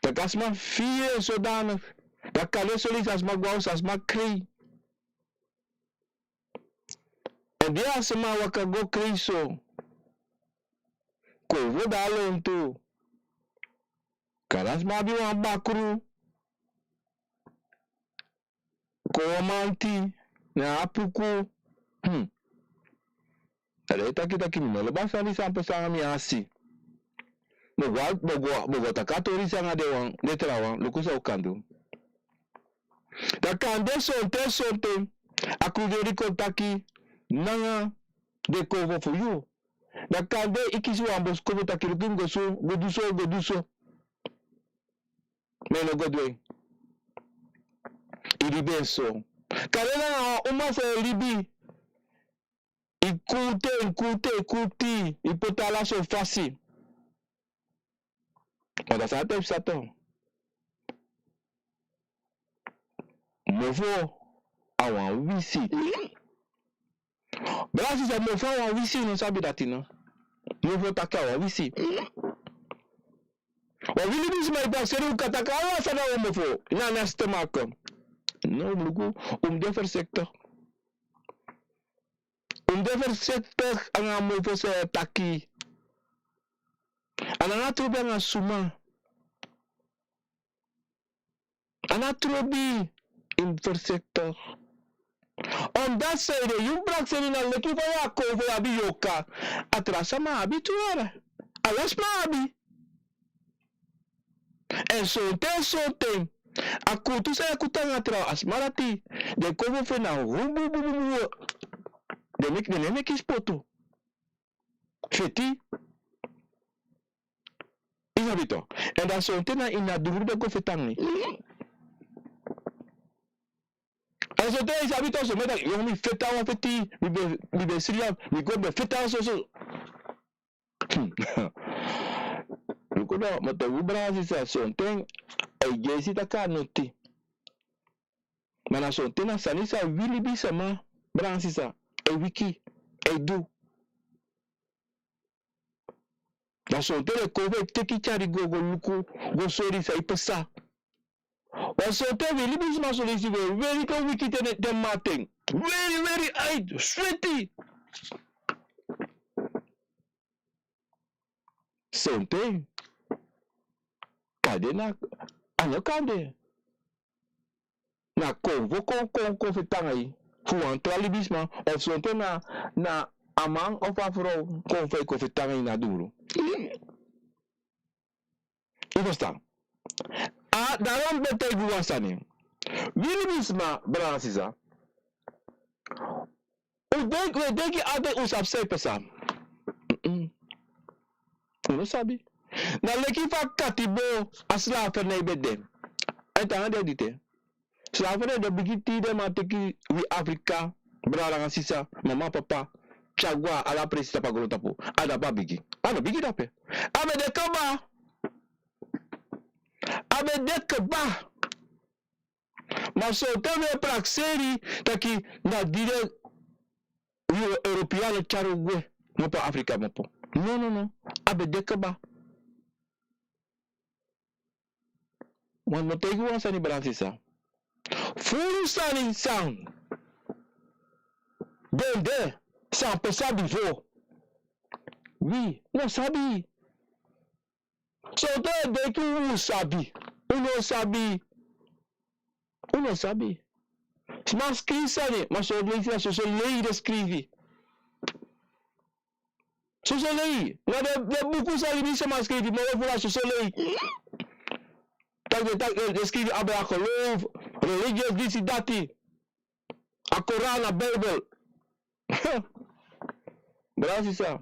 Taki a sma firi en sodanig. Dan kande son leisi a sma go a osu, a sma krei. Èn di a sma waka go krei so, kon fu de a lontu. Kande a sma abi wan bakru. Kon wan manti, na a puku. Hmm. A de taki taki mi no lobi a sani san pasa anga mi asi. Mi o go, mi o go, mi o go taki a tori san anga den wan, den trawan, luku san un kan du. Dan kande sonten, sonten, a kruderi kon taki, nanga den konfo fu yu. Dan kande i kisi wan boskopu taki luku mi go so, go du so, go du so. Ma i no go du en. I libi en so. Kande na wan uma san e libi. I kuti en, i kuti en, i kuti, i poti ala so fasi. Ma dati san a tapu sato. Mofo a wan wisi. Brada, sisa, mofo a wan wisi, no sabi dati no. Mofo taki a wan wisi. Wan wi libisma e prakseri un kan taki ala sani na wan mofo. Na, na stomach. No, un mus luku, un mus de voorzichtig. Un mus de voorzichtig anga mofo san e taki. A no trobi anga suma. A no trobi, i mus voorzichtig. Omdat san ede yu prakseri na leki fa yu a kon fu yu abi yoka. A tra sama abi tu wara. Ala sma abi. Èn sonten, sonten. A kuutu san yu e kuutu anga tra, a sma dati. Den kon fu fu en na humbu, bu, bu, bu. Den meki, den no e meki spotu. Feti. I sabi toch. Èn dan sonten na ini a dungru den go feti anga en. Èn sonten yu sabi tok, son mi e taki, yo, mi feti a wan feti, mi ben, mi ben siri ya, mi go, mi ben feti a wan soso. Luku no, mi o taigi un, brada sisa, sonten a e gi en si taki a noti. Ma na sonten na sani san wi libisama, brada sisa, e wiki, e du. Na sonten den kon fu e teki tyari go, go luku, go sori san e pasa. Wan sonten wi libisma son leisi wi e weri kon wiki te, te mamanten. Weri, weri, ai, sweti. Sonten. Kande na, a no kande. Na konfo kon, kon, kon feti nanga yu. Fu wan tra libisma, of sonten na, na a man of a frow, konfo e kon feti nanga yu na duru. Yu ferstan? A, daarom mi ben taigi un wan sani. Wi libisma, brada sisa. Un denki, un e denki altijd un sabi san e pasa. Mm-mm. Un no sabi. Na leki fa katibo a slavernij ben de. A e tan nanga den diti. Slavernij de, bigin tide man teki wi Afrika, brada nanga sisa, mama, papa, tyari go na ala presi tapu a grontapu. A dape a bigin. A no bigin dape. A ben de kaba. A ben de kaba. Ma sonten wi e prakseri taki na di den European tyari un gwe, kmopo na Afrika kmopo. No, no, no. A ben de kaba. Ma mi o taigi un wan sani, brada sisa. Furu sani san ben de, san pasa bifo, wi no sabi. Sonten un e denki un sabi. Un no sabi. Un no sabi. Sma skrifi sani, ma son leisi na soso lei den skrifi. Soso lei. Na den, den buku san libisma skrifi, moro furu na soso lei. Taki den, taki den, den skrifi abra geloof, religious, disi, dati. A Koran, a Bijbel. Brada sisa,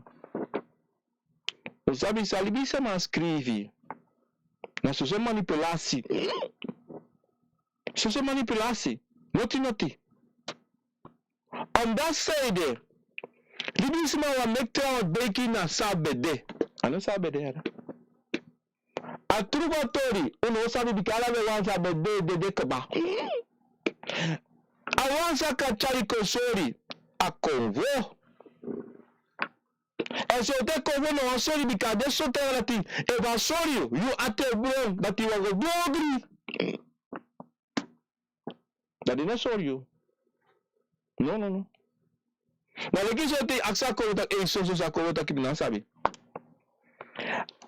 un sabi san libisma skrifi? Na soso manipulasi. Soso manipulasi. Noti, noti. Omdat san ede, libisma wani meki trawan denki na san a ben de. A no san a ben de, yara. A tru fu a tori, un no sabi, bika ala den wan san ben de, dede kaba. A wan san kan tyari kon sori, a konfo. Èn sonten konfo no wani sori, bika a de so te wan dati, efu a sori yu, yu ati e bron, dati yu wani go du ogri. Dati no sori yu. No, no, no. Ma leki sonten yu aksi a konfo taki, ei, soso, san a konfo taki, mi no sabi.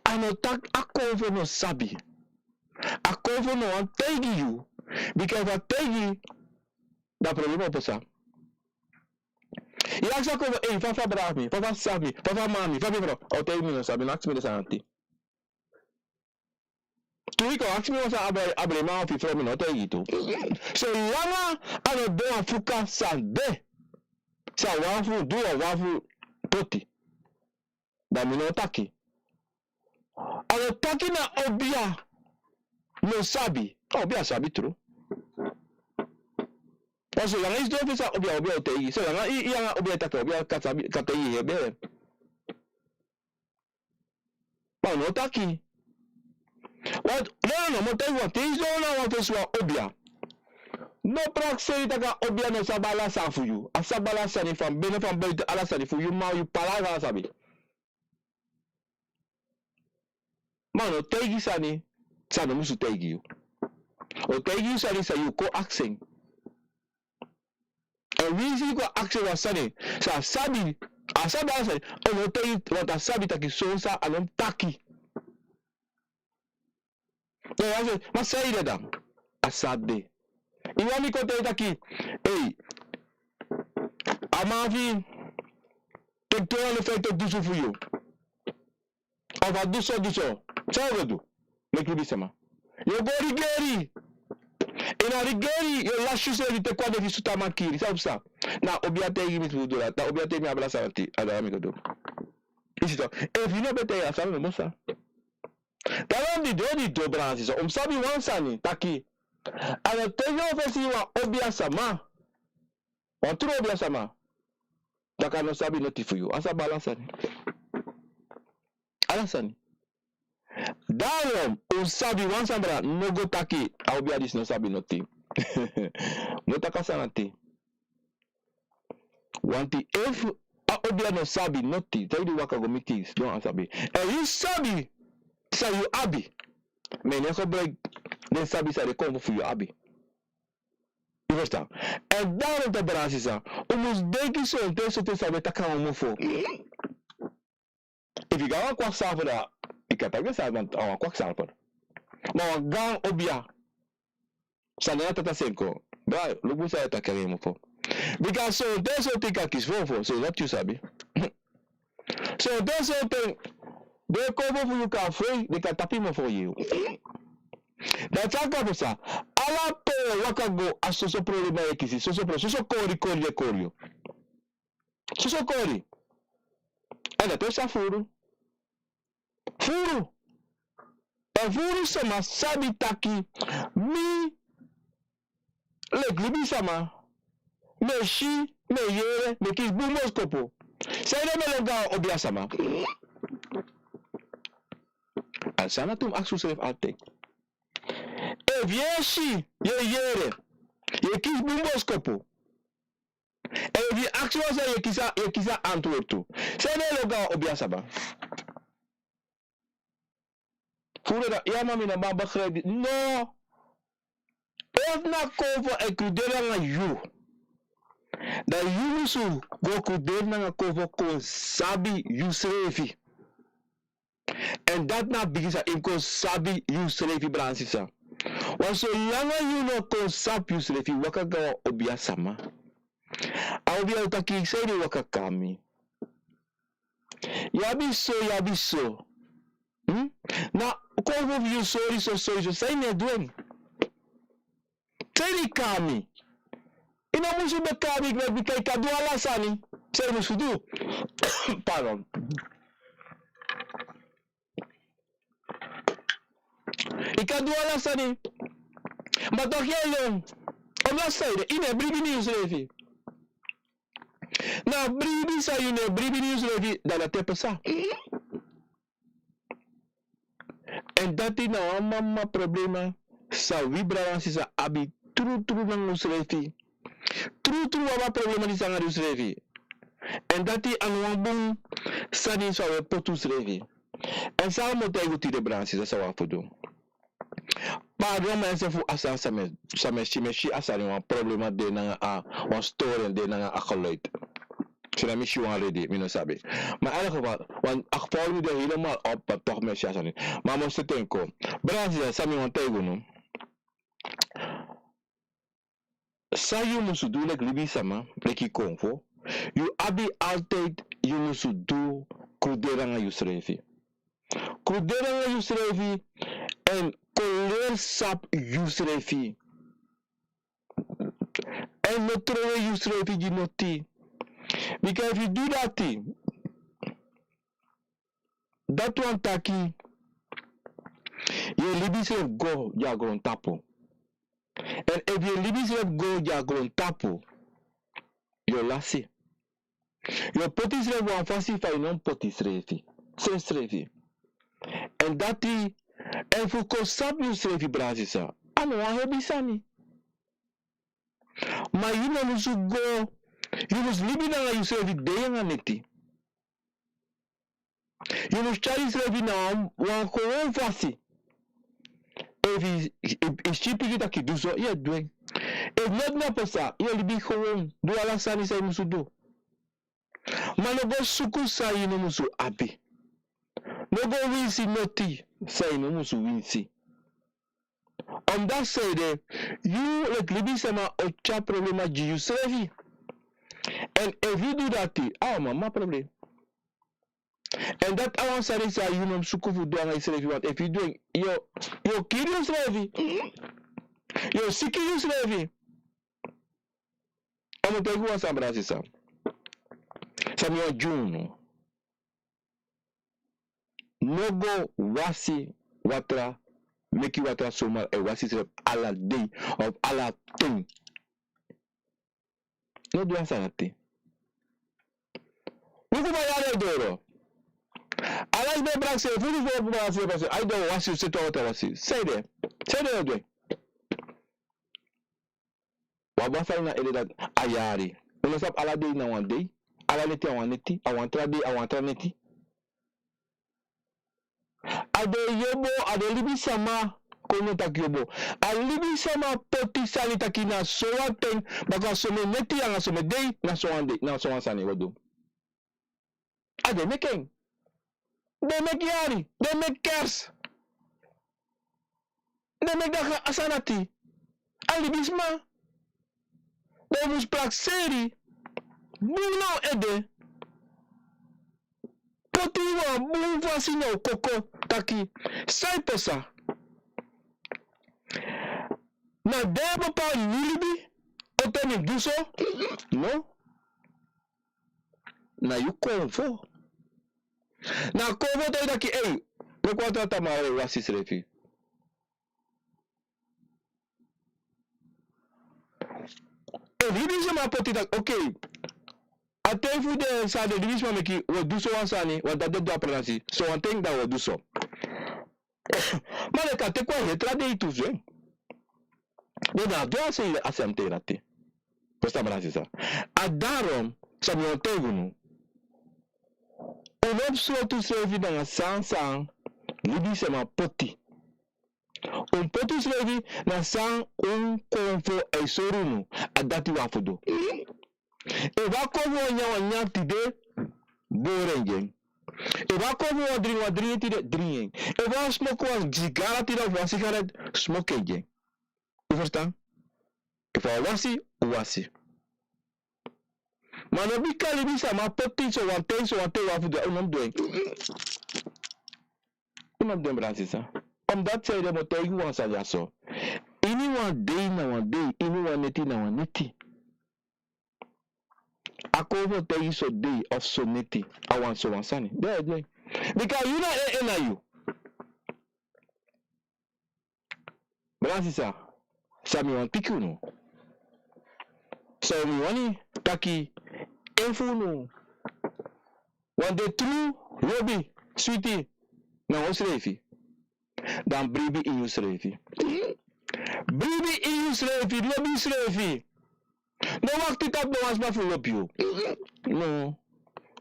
A no taki a konfo no sabi. A konfo no wani taigi yu. Bika efu a taigi yu, dan problema o pasa. Yu aksi a konfo, ei, fa fa brada fu mi, fa fa sisa fu mi, fa fa mama fu mi, fa fa frow, a o taigi mi no sabi, no aksi mi den sani dati. Tu yu kan aksi mi wan sani, a bra-, a brada fu mi, frow, mi no taigi yu tu. Solanga a no de wan fuka san de, san wan fu du, wan fu poti, dan mi no taki. A no taki na obia no sabi. A obia sabi tru. Ma solanga yu sidon fesi a obia, obia o taigi. Solanga yu, yu anga obia e taki, obia kan sabi, kan taigi yu, yu e bere. Ma un no taki. Want, no, no, no, mi o taigi wan, te yu sidon na wan fesi wan obia, no prakseri taki a obia no sabi ala sani fu yu. A sabi ala sani, fan bene, fan buiten, ala sani fu yu, ma yu palaga a sabi. Ma a no taigi sani san a no musu taigi yu. A o taigi yu sani san yu kon aksi en. Èn winsi yu kon aksi en wan sani san a sabi, a sabi ala sani, a no taigi, want a sabi taki so san a no mu taki. Dan yu e aksi, ma san ede dan? A san de. Yu wani mi kon taigi taki, ei, a man fu yu teki tu hondro fifti dusun fu yu. Of a du so, du so. San yu o go du? Meki libisma. Yu o go rigeri. Ini a rigeri, yu o lasi yusrefi, teki wan de fu sutu a man kiri. San o psa? Na obia taigi mi fu du dati. Na obia taigi mi a bra sani dati. A dati mi go du. Yu si tok. Efu yu no ben taigi a sani, no psa. Daarom didon, didon, brada sisa, un mu sabi wan sani taki, a no taigi wan fesi wan obia sama Wan tru obiasama taki a no sabi noti fu yu, a sabi ala sani. Ala sani. Daarom un sabi wan sambra no go taki a obia disi no sabi noti. No taki a sani ati. Wanti efu a obia no sabi noti, san yu di waka go miti sidon a sabi. Èn yu sabi san yu abi. Ma yu no e gebruik den sabi san den konfo fu yu abi. Yu ferstan? Èn daarom taki, brada sisa, un mus denki sonten sonten san un e taki nanga un mofo. Efu yu go na wan kwaksalfer, dan yu kan taki den sani, want a wan kwaksalfer. Ma wan gaan obia, san na tata senko, brada, luku san yu e taki nanga yu mofo. Bika sonten sonten yu kan kisi fofo, so dati yu sabi. Sonten sonten den konfo fu yu kan fei, den kan tapu yu mofo gi yu. Dati sani kan pasa. Ala pe yu e waka go, a soso problema yu e kisi, soso pro-, soso kori kori den e kori yu. Soso kori. Èn dati e psa furu. Furu. Èn furu sama sabi taki mi, leki libisama, mi e si, mi e yere, mi e kisi bun boskopu. Sanede mi e lon go na wan obiasama? A sani dati un mus aksi unsrefi altijd. Efu yu e si, yu e yere, yu e kisi bun boskopu, èn efu yu aksi wan sani, yu e kisi a, yu e kisi a antwoord tu. Sanede mi e lon go na wan obiasama? Furu dati, ya, ma mi no man begrijp disi. No. Efu na konfo e kruderi nanga yu, dan yu musu go kruderi nanga konfo kon sabi yusrefi. Èn dati na a bigi sani, yu mus kon sabi yusrefi, brada sisa. Want solanga yu no kon sabi yusrefi, waka go na wan obiasama. A obia o taki, sanede yu waka kon na mi? Yu abi so, yu abi so. Hmm? Na konfo fu yu sori so, sori so, san yu no e du en? Sanede yu kon na mi? Yu no musu ben kon na mi, bika yu kan du ala sani san yu musu du. Pardon. Yu kan du ala sani. Ma toch yu e yongu. Omdat sanede yu no e bribi ini yusrefi. Na bribi san yu no e bribi ini yusrefi, dan dati e pasa. Èn dati na wan mama problema san wi brada nanga sisa abi trutru nanga unsrefi. Trutru wi abi a problema disi nanga di unsrefi. Èn dati a no wan bun sani san wi e poti unsrefi. Èn san a mu taigi un tide, brada nanga sisa, san wi abi fu du? Pardon mi, èn san fu a sani san mi e, san mi e si, mi e si a sani wan problema de nanga a, wan storing de nanga a geluid. Sinds mi si wan redi, mi no sabi. Maar in elk geval, want a geval mi de helemaal op, maar toch mi e si a sani. Maar mi o seti en kon. Brada nanga sisa, san mi wani taigi unu. San yu musu du leki libisama, leki konfo, yu abi altijd, yu musu du kruderi nanga yusrefi. Kruderi nanga yusrefi, èn kon leri sabi yusrefi. Èn no trowe yusrefi gi noti. Bika efu yu du dati, dati wani taki yu e libi yusrefi go na a grontapu. Èn efu yu e libi yusrefi go na a grontapu, yu o lasi. Yu o poti yusrefi wan fasi fa yu no mu poti yusrefi, sensrefi. Èn dati, efu yu kon sabi yusrefi, brada sisa, a no wan hebi sani. Ma yu no musu go, yu musu libi nanga yusrefi dei nanga neti. Yu musu tyari yusrefi na wan, wan gewoon fasi. Efu yu, yu, yu si pikin taki du so, yu e du en. Efu noti no pasa, yu e libi gewoon, du ala sani san yu musu du. Ma no go suku san yu no musu abi. No go winsi noti san yu no musu winsi. Omdat sanede, yu leki libisama o tyari problema gi yusrefi. Èn efu yu du dati, a o mama problem. Èn dati a wan sani san yu no mu suku fu du nanga yusrefi, want efu yu du en, yu o, yu o kiri yusrefi. Yu o siki yusrefi. A mu taigi wan sani, brada sisa. San mi wani gi unu. No go wasi watra, meki watra somar e wasi yusrefi ala dei of ala ten. No du a sani dati. Luku fa yari e doro. Ala sma e prakseri fu luku fa yari e prakseri. Ai, den o wasi yu, seti watra wasi yu. San ede? San ede o du? Wan bun sani na ede dati a yari. Un no sabi, ala dei na wan dei. Ala neti na wan neti. A wan tra dei, a wan tra neti. A den yobo, a den libisama, kon no taki yobo. A libisama poti sani taki na sowan ten, baka somen neti anga somen dei, na sowan dei, na sowan sani wi o du. A den meki en. Den meki yari, den meki kerst. Den meki dati, a sani dati. A libisma. Dan un mus prakseri bun na un ede. Poti wan bun fasi na un koko taki, san e pasa? Na den e papa mi libi, o te mi du so? No. Na yu konfo. Na konfo taigi taki, ei, meki wan tra tamara e wasi srefi. Efu libisma poti taki, okay, a ten fu den san den libisma meki, wi o du sowan sani, want dati den du a pranasi, sowan ten dan wi o du so. Ma den kan teki wan heri tra dei tu, so. Den no abi a sei a sani ten dati. Fosi, brada sisa. A daarom san mi wani taigi unu. Un no mus sortu srefi nanga san san libisma poti. Un poti un srefi na san un konfo e sori unu, a dati wi abi fu du. Efu a konfo wani nyan wan nyan tide, bori en gi en. Efu a konfo wani dringi wan dringi tide, dringi en. Efu a wani smoki wan sigara tide of wan sigaret, smoki en gi en. Un ferstan? Efu a wasi, un wasi. Ma no bika libisma poti sowan ten, sowan ten wi abi fu du, un no mus du en. Un no mus du en, brada sisa. Omdat san ede mi o taigi wan sani ya so. Ini wan dei na wan dei, ini wan neti na wan neti. A konfo taigi so dei of so neti, a wan sowan sani. Den e du en. Bika yu na en, en na yu. Brada sisa, san mi wani piki unu. So mi wani taki, efu unu wani de tru lobi switi nanga unsrefi, dan bribi ini unsrefi. Bribi ini unsrefi, lobi unsrefi. No wakti tapu no wan sma fu lobi yu. No.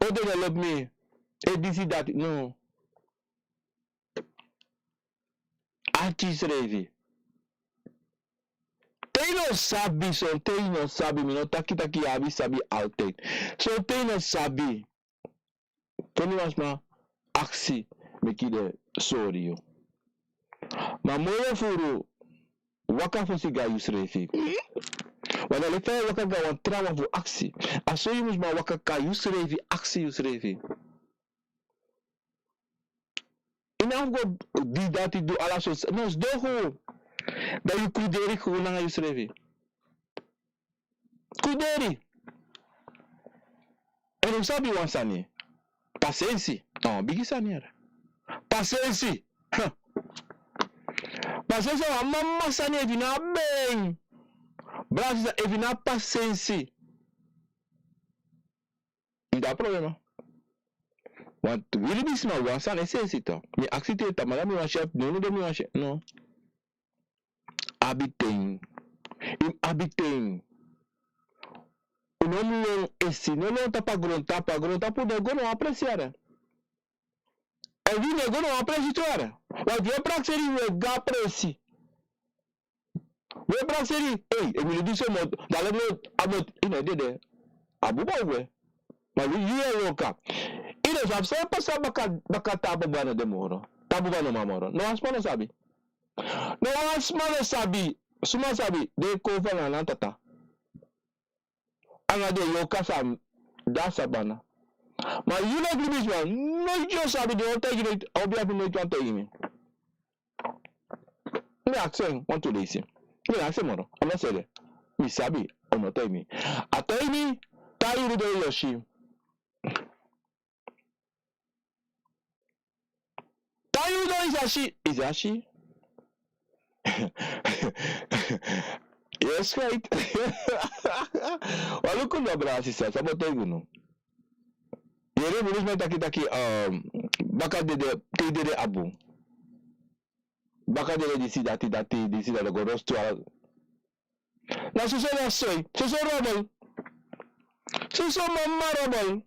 O den no lobi mi. E disi dati. No. Arki yusrefi. Te yu no sabi, sonten yu no sabi, mi no taki taki yu abi sabi altijd. Sonten yu no sabi, feni wan sma aksi, meki den sori yu. Ma moro furu waka fosi gi yusrefi. Wan dei fa yu e waka gi wan trawan fu aksi. A so yu mus man waka gi yusrefi, aksi yusrefi. Yu no abi fu go du dati, du ala sortu. No, sidon fu. Dan yu kruderi fu nanga yusrefi. Kruderi. Èn un sabi wan sani. Pasensi. A wan bigi sani yere. Pasensi. Huh. Pasensi a wan mama sani efu yu no abi en. Brada sisa, efu yu no abi pasensi, yu de na problema. Want wi libisma wan sani e sensi tu. Mi aksi te tamara mi wan si, a nownow de mi wan si. No. Abi ten. Yu mus abi ten. Un no mus lon esi, no lon tapu a grontapu, a grontapu no e go na wan presi yere. Èn wi no e go na wan presi tu yere. Wan di e prakseri wi e go a presi. Wi e prakseri, ei, efu mi no du so mi o, dan leki mi o, a mi o, yu no e dede. A buba o gwe. Ma wi, yu e woka. Yu no sabi san e pasa baka, baka te a buba no de moro. Te a buba no man moro. No wan sma no sabi. No wan sma no sabi. Suma sabi? Den e kon fu anga nan tata. Anga den yoka san de a sabana. Ma yu leki libisma, noiti yu o sabi, den o taigi yu noiti, a o be abi noiti wan taigi mi. Mi aksi en wantu leisi. Mi no aksi en moro, a no sede. Mi sabi, a no taigi mi. A taigi mi, te a yuru doro yu o si. Te a yuru doro yu sa si, yu sa si. Yes, right. Wan Luku no, brada sisa, san mi o taigi unu. Yere, mi lusu mi e taki taki, um, baka dede, te yu dede a bun. Baka dede disi dati, dati disi dati go rostu ala. Na soso na soi, soso robel. Soso mama robel.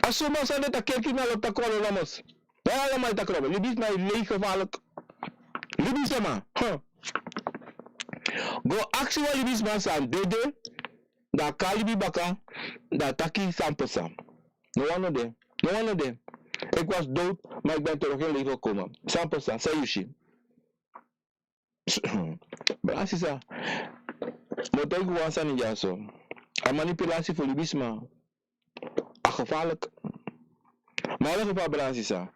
A suma san de ta kerki na lo taki wan lo namos. Dan ala man e taki robel. Libisma e lei gevaarlijk. Libisma, huh. Go aksi wan libisma san dede, dan a kon libi baka, dan a taki san pasa. No wan no de, no wan no de. Ik was dood, maar ik ben terug in leven gekomen. San pasa, san yu si. Brada sisa, mi o taigi wan sani dyaso. A manipulasi fu libisma, a gevaarlijk. Ma lege fa, brada sisa.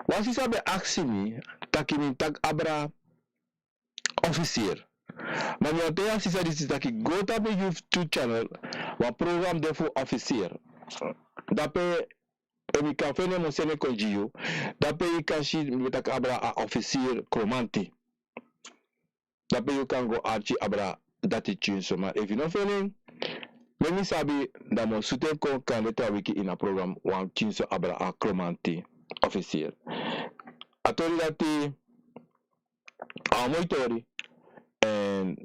Wan sisa ben aksi mi, taki mi taki abra officier. Ma mi o taigi a sisa disi taki go tapu YouTube channel, wan program de fu officier. Dape, efu mi kan feni en mi o seni en kon gi yu. Dape yu kan si mi ben taki abra a officier Kromanti. Dape yu kan go arki abra dati pikinso. Ma efu yu no feni en, meki mi sabi, dan mi o sutu en kon kande tra wiki ini a program wan pikinso abra a Kromanti officier. A tori dati, a moi tori. Èn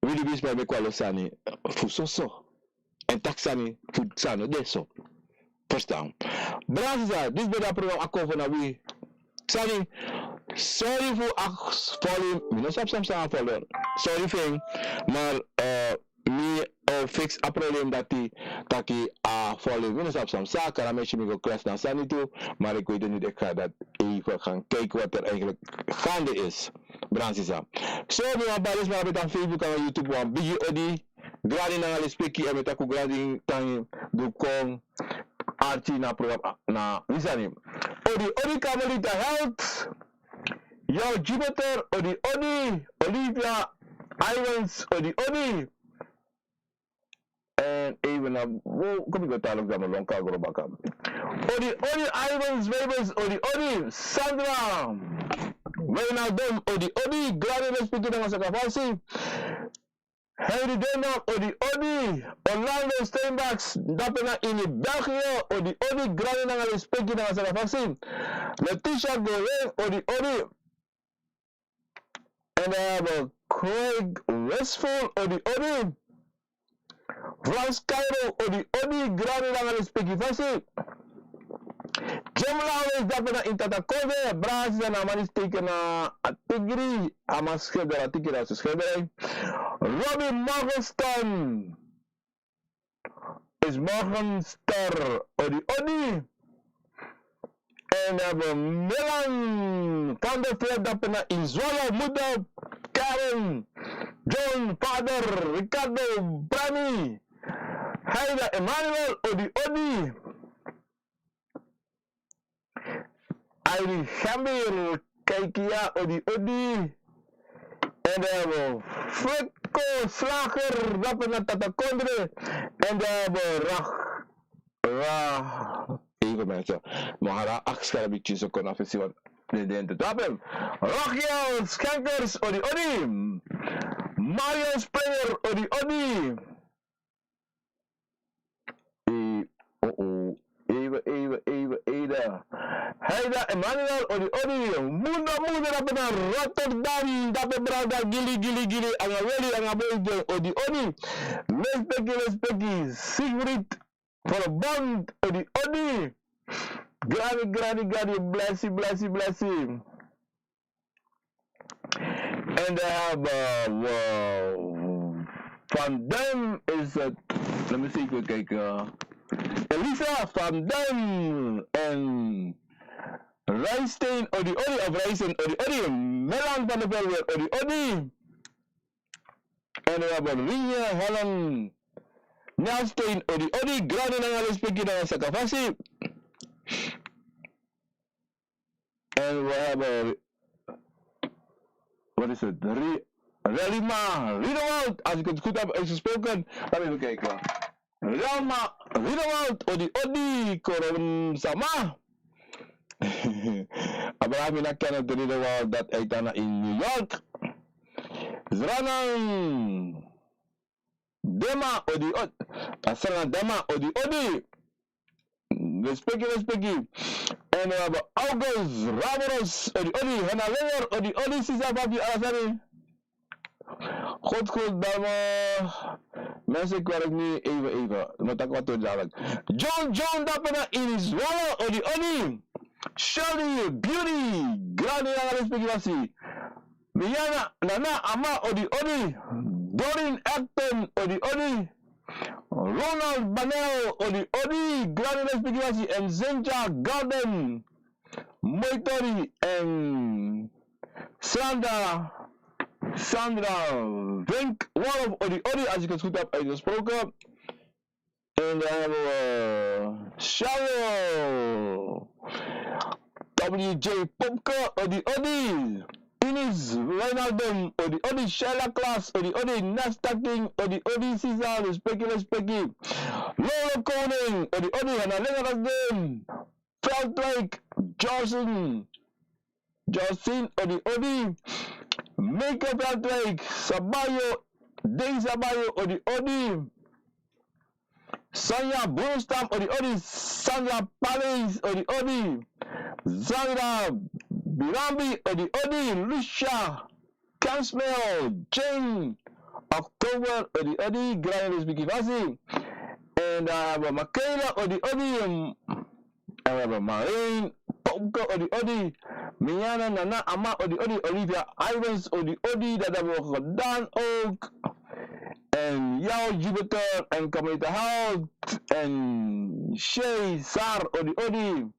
wi libisma e meki wan lo sani fu soso. Èn taki sani fu san no de so. Verstaan. Brada sisa, disi ben de a program Akomfo na wi. Sani, sorry fu a volume, mi no sabi san psa a volume. Sorry fu en, maar, eh, mi o fix a problem dati, taki a volume, mi no sabi san psa, kande mi e si mi go crash na sani tu, maar ik weet het niet, ik ga dat even gaan kijken wat er eigenlijk gaande is. Brada sisa. So, mi wan bari sma ben tan Facebook nanga YouTube, wan bigi odi, grani nanga lespeki, èn mi e taki un grani tangi di un kon arki na program, na wi sani. Odi, odi Carmelita Health, yo Jupiter, odi, odi, Olivia Ivans, odi, odi. Èn even na, wo, kon mi go tan luk dan mi lon kan gro baka. Odi, odi, Ivans, Wijbers, odi, odi, Sandra Wijnaldum, odi, odi, grani lespeki nanga sakafasi. Henry Denmark, odi, odi. Orlando Steinbachs, dape na ini België, odi, odi, grani nanga lespeki nanga sakafasi. Letitia Goring, odi, odi. Èn dan wi abi Craig Westfall, odi, odi. Frans Cairo, odi, odi, grani nanga lespeki fasi. Jim Lawrence, dape na ini Tata Kondre, brada sisa, na a man di teken na a tigri, a man skilder a tigri, a skilder. Robbie Morgenstern is Morgenster, odi, odi. Èn dan wi abi Milan van der Veld, dape na ini Zwolle, Moedorp, Karen, John, Vader, Ricardo, Brani, Heida, Emmanuel, odi, odi. Airi Gambir, Kaikia, odi, odi. Èn dan wi abi Fredko Slager, dape na Tata Kondre. Èn dan wi abi Rach, Ra, even mensen. Mi o hara a akskara bigi so kon na fesi wan den den te tapu en. Rachiel Schenkers, odi, odi. Mario Springer, odi, odi. E, o, o. Even, even, even, even. Heida Emmanuel, odi, odi. Mundo, Mundo, dape na Rotterdam, dape brada Gili, Gili, Gili, nanga Weli, nanga Boy, odi, odi. Lespeki, lespeki. Siegfried Verbond, odi, odi. Grani, grani, grani, blesi, blesi, blesi. En dan hebben we Van Duin is het. Let me see, even kijken. Elisa Van Duin en Rijsteen, odi, odi, of Rijsen, odi, odi. Melan van de Velwer, odi, odi. En we hebben Rinje Helen Nelstein, odi, odi, grani nanga lespeki nanga sakafasi. En we hebben, wat is het? Ri-, Relima Riedewald, als ik het goed heb uitgesproken. Laat me even kijken. Relma Riedewald, odi, odi, korom sama. Abraham ina Kenneth Riedewald, dat hij dan in New York. Zranan. Dema, odi, odi. Asana Dema, odi, odi. Respeki, respeki. En we hebben August Raboros, odi, odi. Hena Lenger, odi, odi. Sisa Fabi, ala sani. Goed, goed, dame. Mensen, kwalijk niet. Even, even. Maar dat wat we dadelijk. John, John, dat ben ik in Zwallen, odi, odi. Shelly, Beauty, Granny, ala respeki, merci. Miana, Nana, Ama, odi, odi. Dorin, Acton, odi, odi. Ronald Banel, odi, odi. Granny, respeki, merci. En Zenja Garden, Moitori, en Sandra, Sandra Vink, Wolf, odi, odi, als ik het goed heb uitgesproken. En dan hebben we Shallow, W J Popke, odi, odi. Inis Wijnaldum, odi, odi. Sheila Klaas, odi, odi. Nesta King, odi, odi. Sisa, respeki, respeki. Lolo Koning, odi, odi. Hana Lenga Rasdem. Veldwijk, Johnson, Justin, odi, odi. Meke Veldwijk, Sabayo, Dei Sabayo, odi, odi. Sanya Boonstam, odi, odi. Sandra Palace, odi, odi. Sandra Birambi, odi, odi. Lucia Kansmel, Jane Oktober, odi, odi. Granny, respeki, merci. En dan hebben we Makela, odi, odi. En we hebben Marleen, Popke, odi, odi. Miana, Nana, Ama, odi, odi. Olivia Ivans, odi, odi. Dat hebben we gedaan ook. En jou, Jupiter, en Kamerita Hout, en Shay, Sar, odi, odi.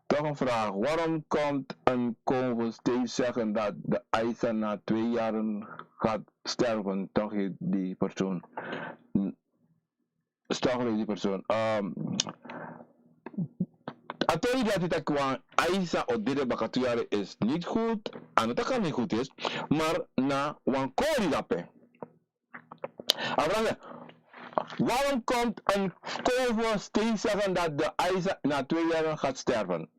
Toch een vraag. Waarom komt een konvo steeds zeggen dat de eisen na twee jaren gaat sterven? Toch heeft die persoon. Toch heeft die persoon. Ehm, a tori dati taki wan eisa o dede baka tu yari is niet goed. A no taki a niet goed is, maar na wan kori dape. A vraag is, waarom komt een konvo steeds zeggen dat de eisa na twee jaren gaat sterven?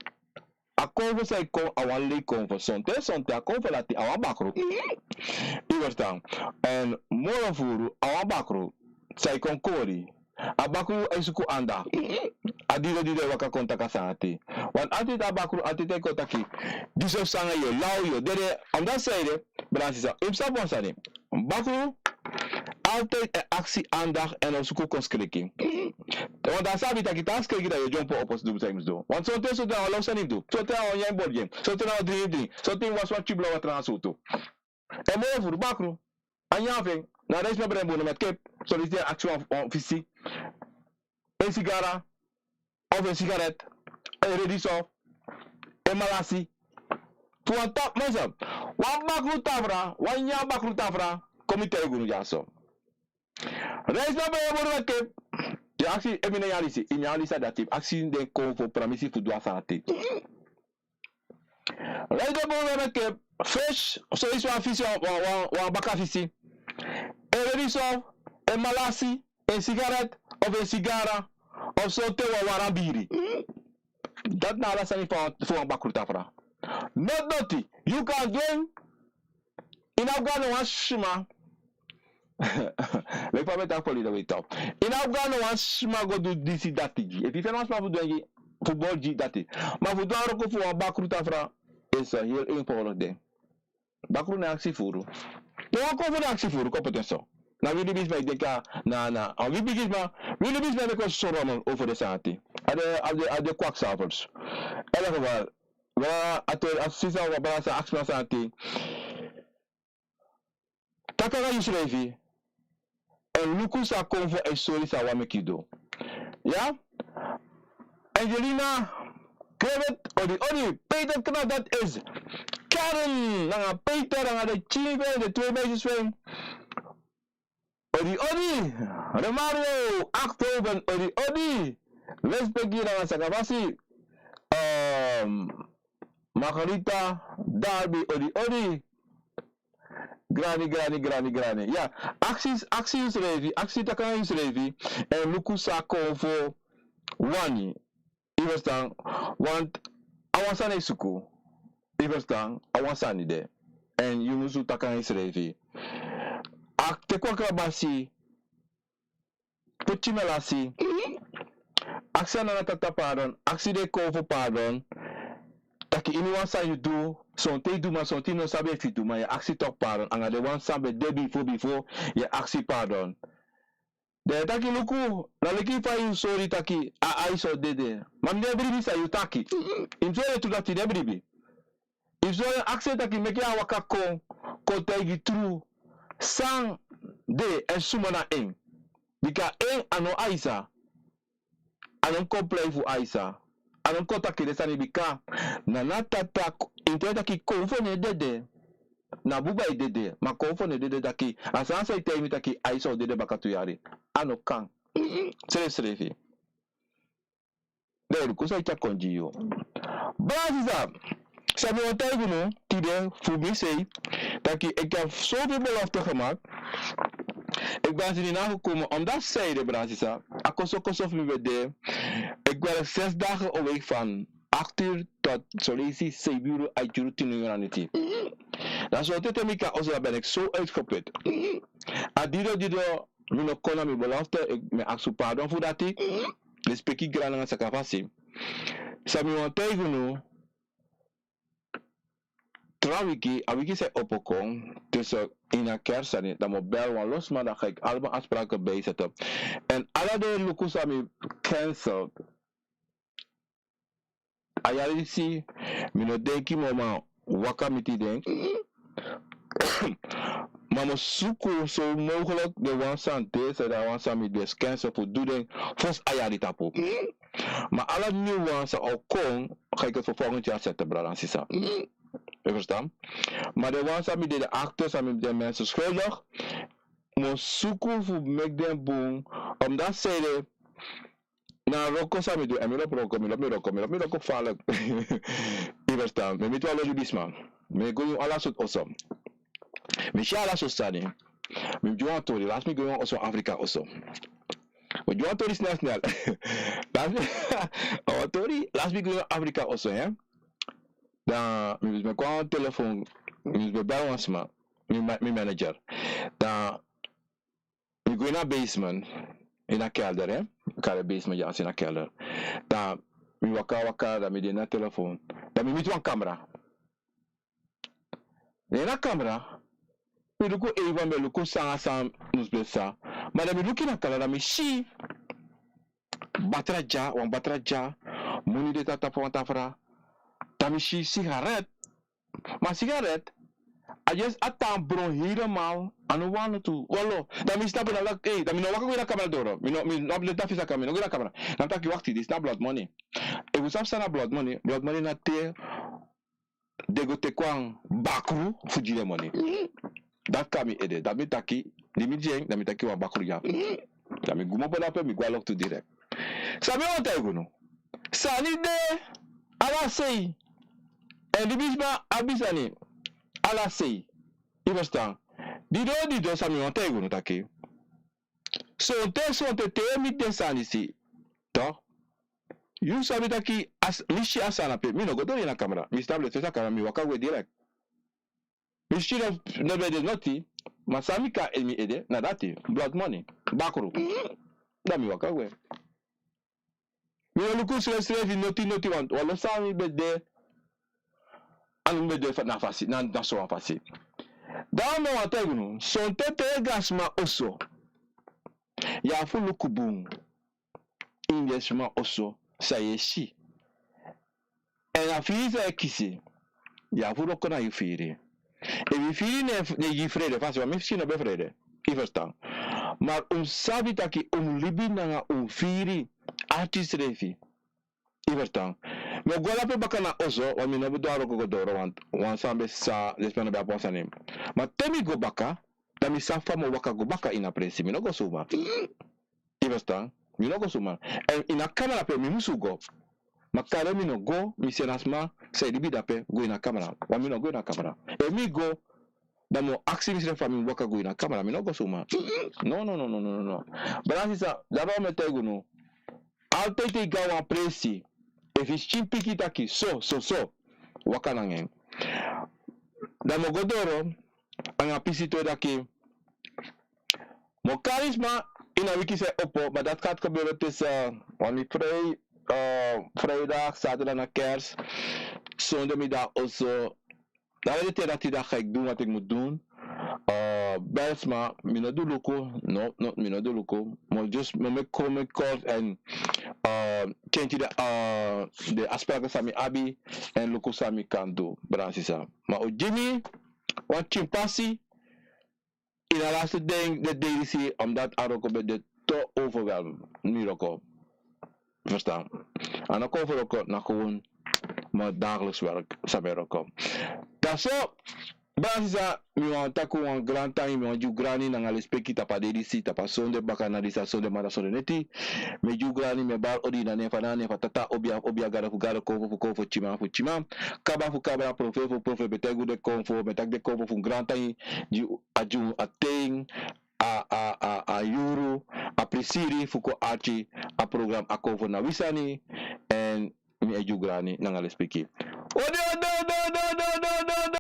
A konvo san e kon a wan lei konvo. Sonten, sonten a konvo dati a wan bakru. I verstan? En moro furu a wan bakru san e kon kori. A bakru e suku anda. A dide dide waka kon taki a sani ati. Want altijd a bakru altijd e kon taki. Disi o sanga yu o law, yu o dede. Omdat san ede, brada, sisa, yu mus sabi wan sani. Bakru altijd e aksi andacht en o suku kon skriki. Want a sabi taki te a skriki dan yu o dyompo opo fu du san yu mus du. Want sonten, sonten na wan law sani yu mus du. Sonten na wan nyan yu bori gi en. Sonten na wan dringi dringi. Sonten yu wasi wan tyubu law watra na a sowtu. En moro furu bakru, a nyan fu en na reis na brembo na met kip. Solisiten aksi wan, wan fisi, en sigara, of en sigaret, en rediso, en malasi. Fu wan tap, mensen, wan bakru tafra, wan nyan bakru tafra, kon mi taigi unu dyaso. Reis na brembo na met kip. Yu aksi, efu mi no nyan alisi, yu nyan alisi a dati, aksi den konvo pramisi fu du a sani ati. Reis na brembo na met kip, fresh, so isi wan fisi, wan, wan, wan, wan baka fisi. En rediso, en malasi, en sigaret, of en sigara, of sonten wan wara biri. Dati na ala sani fu wan, fu wan bakru tafra. Noti noti, yu kan du en, yu no abi go na wan sma. Leki fa mi e taki fu a leader, we talk. Yu no abi go na wan sma go du disi dati gi. Efu yu feni wan sma fu du en gi, fu bori gi dati. Ma fu du a wroko fu wan bakru tafra, is, eh, heel eenvoudig ding. Bakru na aksi furu. Te wan konvo na aksi furu, kon poti en so. Na wi libisma, yu denki na, na, a wi libisma, wi libisma meki wi so rommel over den sani ati. A de, a de, a de kwakzalvers. In elk geval, we, a te, a sisa, wan brada sa aksi mi a sani ati. Taki nanga yusrefi. En luku san a konvo e sori san a wani meki yu du. Ya? Angelina Krevet, odi, odi, Peter Knaap, dat is Karen, nanga Peter, nanga den pikin fu en, den twee meisjes fu en. Odi, odi, Remario, Achthoven, odi, odi, Respeki nanga Sakafasi, ehm, Margarita, Darby, odi, odi, Grani, grani, grani, grani. Ya, aksi, aksi yusrefi, aksi taki nanga yusrefi, en luku san a konvo wani. Yu ferstan? Want a wan sani e suku. Yu ferstan? A wan sani de. En yu musu taki nanga yusrefi. Teki wan krabasi, poti mi a lasi. Aksi a nana tata pardon, aksi den kon fu pardon. Taki ini wan san yu du, sonten yu du, ma sonten yu no sabi efu yu du, ma yu e aksi tok pardon. Anga den wan san ben de bifo bifo, yu e aksi pardon. Dan yu e taki luku, na leki fa yu sori taki a aisa o dede. Ma mi no e bribi san yu taki. Yu mus sori en tru dati, yu no e bribi. Yu mus sori en, aksi en taki meki a waka kon, kon taigi tru san de èn suma na en. Bika en a no aisa. A no mus kon prei fu aisa. A no mus kon taki den sani bika na na tata, interi taki Konfo no e dede. Na buba e dede, ma Konfo no e dede. Taki a sani san yu taigi mi taki aisa o dede baka tu yari, a no kan. Srefsrefi. Dan yu luku san yu tyari kon gi yu. Brada sisa, san mi wani taigi unu tide, fu mi sei taki enke a sofi belofte gemaakt. Enke ben a sini na gekomen omdat zij de, brada sisa, a kosokoso fu mi ben de, enke ben zes dagen een week van acht uur tot soleisi zeven uur, uit uur tien uur na niti. Dan so tete mi kan oso, dan ben ik zo uitgeput. A dido dido mi no kon na mi belofte, mi e aksi pardon fu dati. Respeki grani nanga sakafasi. San mi wani taigi unu, tra wiki, a wiki san e opo kon, tussen ini a kerst sani, dan mi o bel wan lo sma, dan ga ik allemaal afspraken bijzetten. En ala den luku san mi cancel a yari disi, mi no denki moo, ma waka miti den. Ma mi o suku so mogelijk den wan san de, san de a wan san mi de skense fu du den fosi a yari tapu. Ma ala nyun wan san o kon, ga ik het voor volgend jaar zetten, brada en sisa. Yu e verstaan? Ma den wan san mi de de akte, san mi de mensen schuldig, mi o suku fu meki den bun, omdat zij de na wroko san mi du, èn mi lobi wroko, mi lobi mi wroko, mi lobi mi wroko gevaarlijk. Yu e verstaan? Mi e miti wan lo libisma. Mi e go ini ala sortu oso. Mi e si ala sortu sani. Mi mus gi wan tori, lasi mi go ini wan oso, Afrika oso. Mi o gi wan tori snel snel. Lasi mi, wan tori, lasi mi go ini wan Afrika oso, hè. Dan mi mus meki wan telefon, mi mus ben bel wan sma, mi ma-, mi manager. Dan mi go ini a basement, ini a kelder, hè. Kari basement, ya, ini a kelder. Dan mi waka waka, dan mi de na telefon. Dan mi miti wan kamra. Dan ini a kamra, mi luku even, mi e luku san a san mus ben psa. Ma dan mi luku ini a kamra, dan mi si batra dya, wan batra dya, moni de tapu wan tafra. Dan mi si sigaret. Ma sigaret, a yesi a tan bron helemaal, a no wani tu. Walo, dan mi snapu, dan mi taki, ei, dan mi no waka go ini a kamra doro. Mi no, mi no abi leti a fesi a kamra, mi no go ini a kamra. Dan mi taki wakti, disi na blood money. Efu un sabi san na blood money, blood money na te den go teki wan bakru fu gi den moni. Dati kon na mi ede, dan mi taki, di mi gi en, dan mi taki wan bakru dya. Dan mi kmopo dape, mi go a loktu direct. San mi wani taigi unu? Sani de ala sei. Èn libisma abi sani ala sei. Yu e verstaan? Dido dido, san mi wani taigi unu taki, sonten sonten te mi de sani si, toch? Yu sabi taki, a s-, mi si a sani ape, mi no go doro ini a kamra. Mi snapu, leti a fesi a kamra, mi waka gwe direct. Mi si no, no ben de noti, ma san mi kon na mi ede, na dati, blood money, bakru. Dan mi waka gwe. Mi no luku srefsrefi noti noti, want wan lo sani ben de, a no ben de fa-, na fasi, na, na so wan fasi. Dan mi wani taigi unu, sonten te yu go a sma oso, yu abi fu luku bun ini den sma oso san yu e si. Èn a firi san yu e kisi, yu abi fu wroko na yu firi. Efu yu firi no e gi yu frede, fasi, want mi firi no ben frede. Yu e verstaan? Ma un mus sabi taki un mus libi nanga un firi, arki yusrefi. Yu e verstaan? Mi o go dape baka na oso, want mi no ben du a wroko go doro, want wan sani ben psa, den sma no ben abi wan sani. Ma te mi go baka, dan mi sabi fa mi o waka go baka ini a presi, mi no go suma. Yu e verstaan? Mi no go suma. Èn ini a kamra ape mi musu go. Ma kande mi no go, mi seni a sma san e libi dape go ini a kamra. Ma mi no go ini a kamra. Efu mi go, dan mi o aksi misrefi fa mi waka go ini a kamra. Mi no go suma. No, no, no. Brada sisa, dati mi e taigi unu. Altijd te yu go a wan presi, efu yu si pikin taki so, so, so, waka nanga en. Dan mi o go doro anga pisi tu e taki, Mo kari sma ini a wiki san e opo, ma dati kan gebere tussen, eh, wantu frij, eh, vrijdag, zaterdag na kerst, sonde mi de na oso. Dan de ten na tien dagen ga ik doen wat ik moet doen. Eh, bel sma, mi no du luku, no, no, mi no du luku. Mo just, mo meki, mo meki kort en, eh, change de, eh, de afspraken san mi abi en luku san mi kan du, brada nanga sisa. Ma un gi mi wan pikin pasi, ini a laatste ding, den dei disi, omdat a wroko ben de te overwhelm, mi wroko. Verstaan? A no kon fu wroko, na gewoon mijn dagelijks werk, san mi e wroko. Dan so, brada nanga sisa, mi wani taki wan grantangi, mi wani gi un grani nanga lespeki tapu a dei disi, tapu a sonde bakadina disi, a sonde mada, sonde neti. Mi e gi un grani, mi e bari odi na nen fu Nana, nen fu Tata, obia, obia, gado fu gado, konfo fu konfo, pikinman fu pikinman, kaba fu kaba, profeti fu profeti. Mi e taigi un den konfo, mi e taki den konfo fu un grantangi, gi un a gi un a ten, a, a, a, a yuru, a prisiri fu kon arki a program A Konfo Na Wi Sani, en mi e gi un grani nanga lespeki. Odi, odi, odi, odi,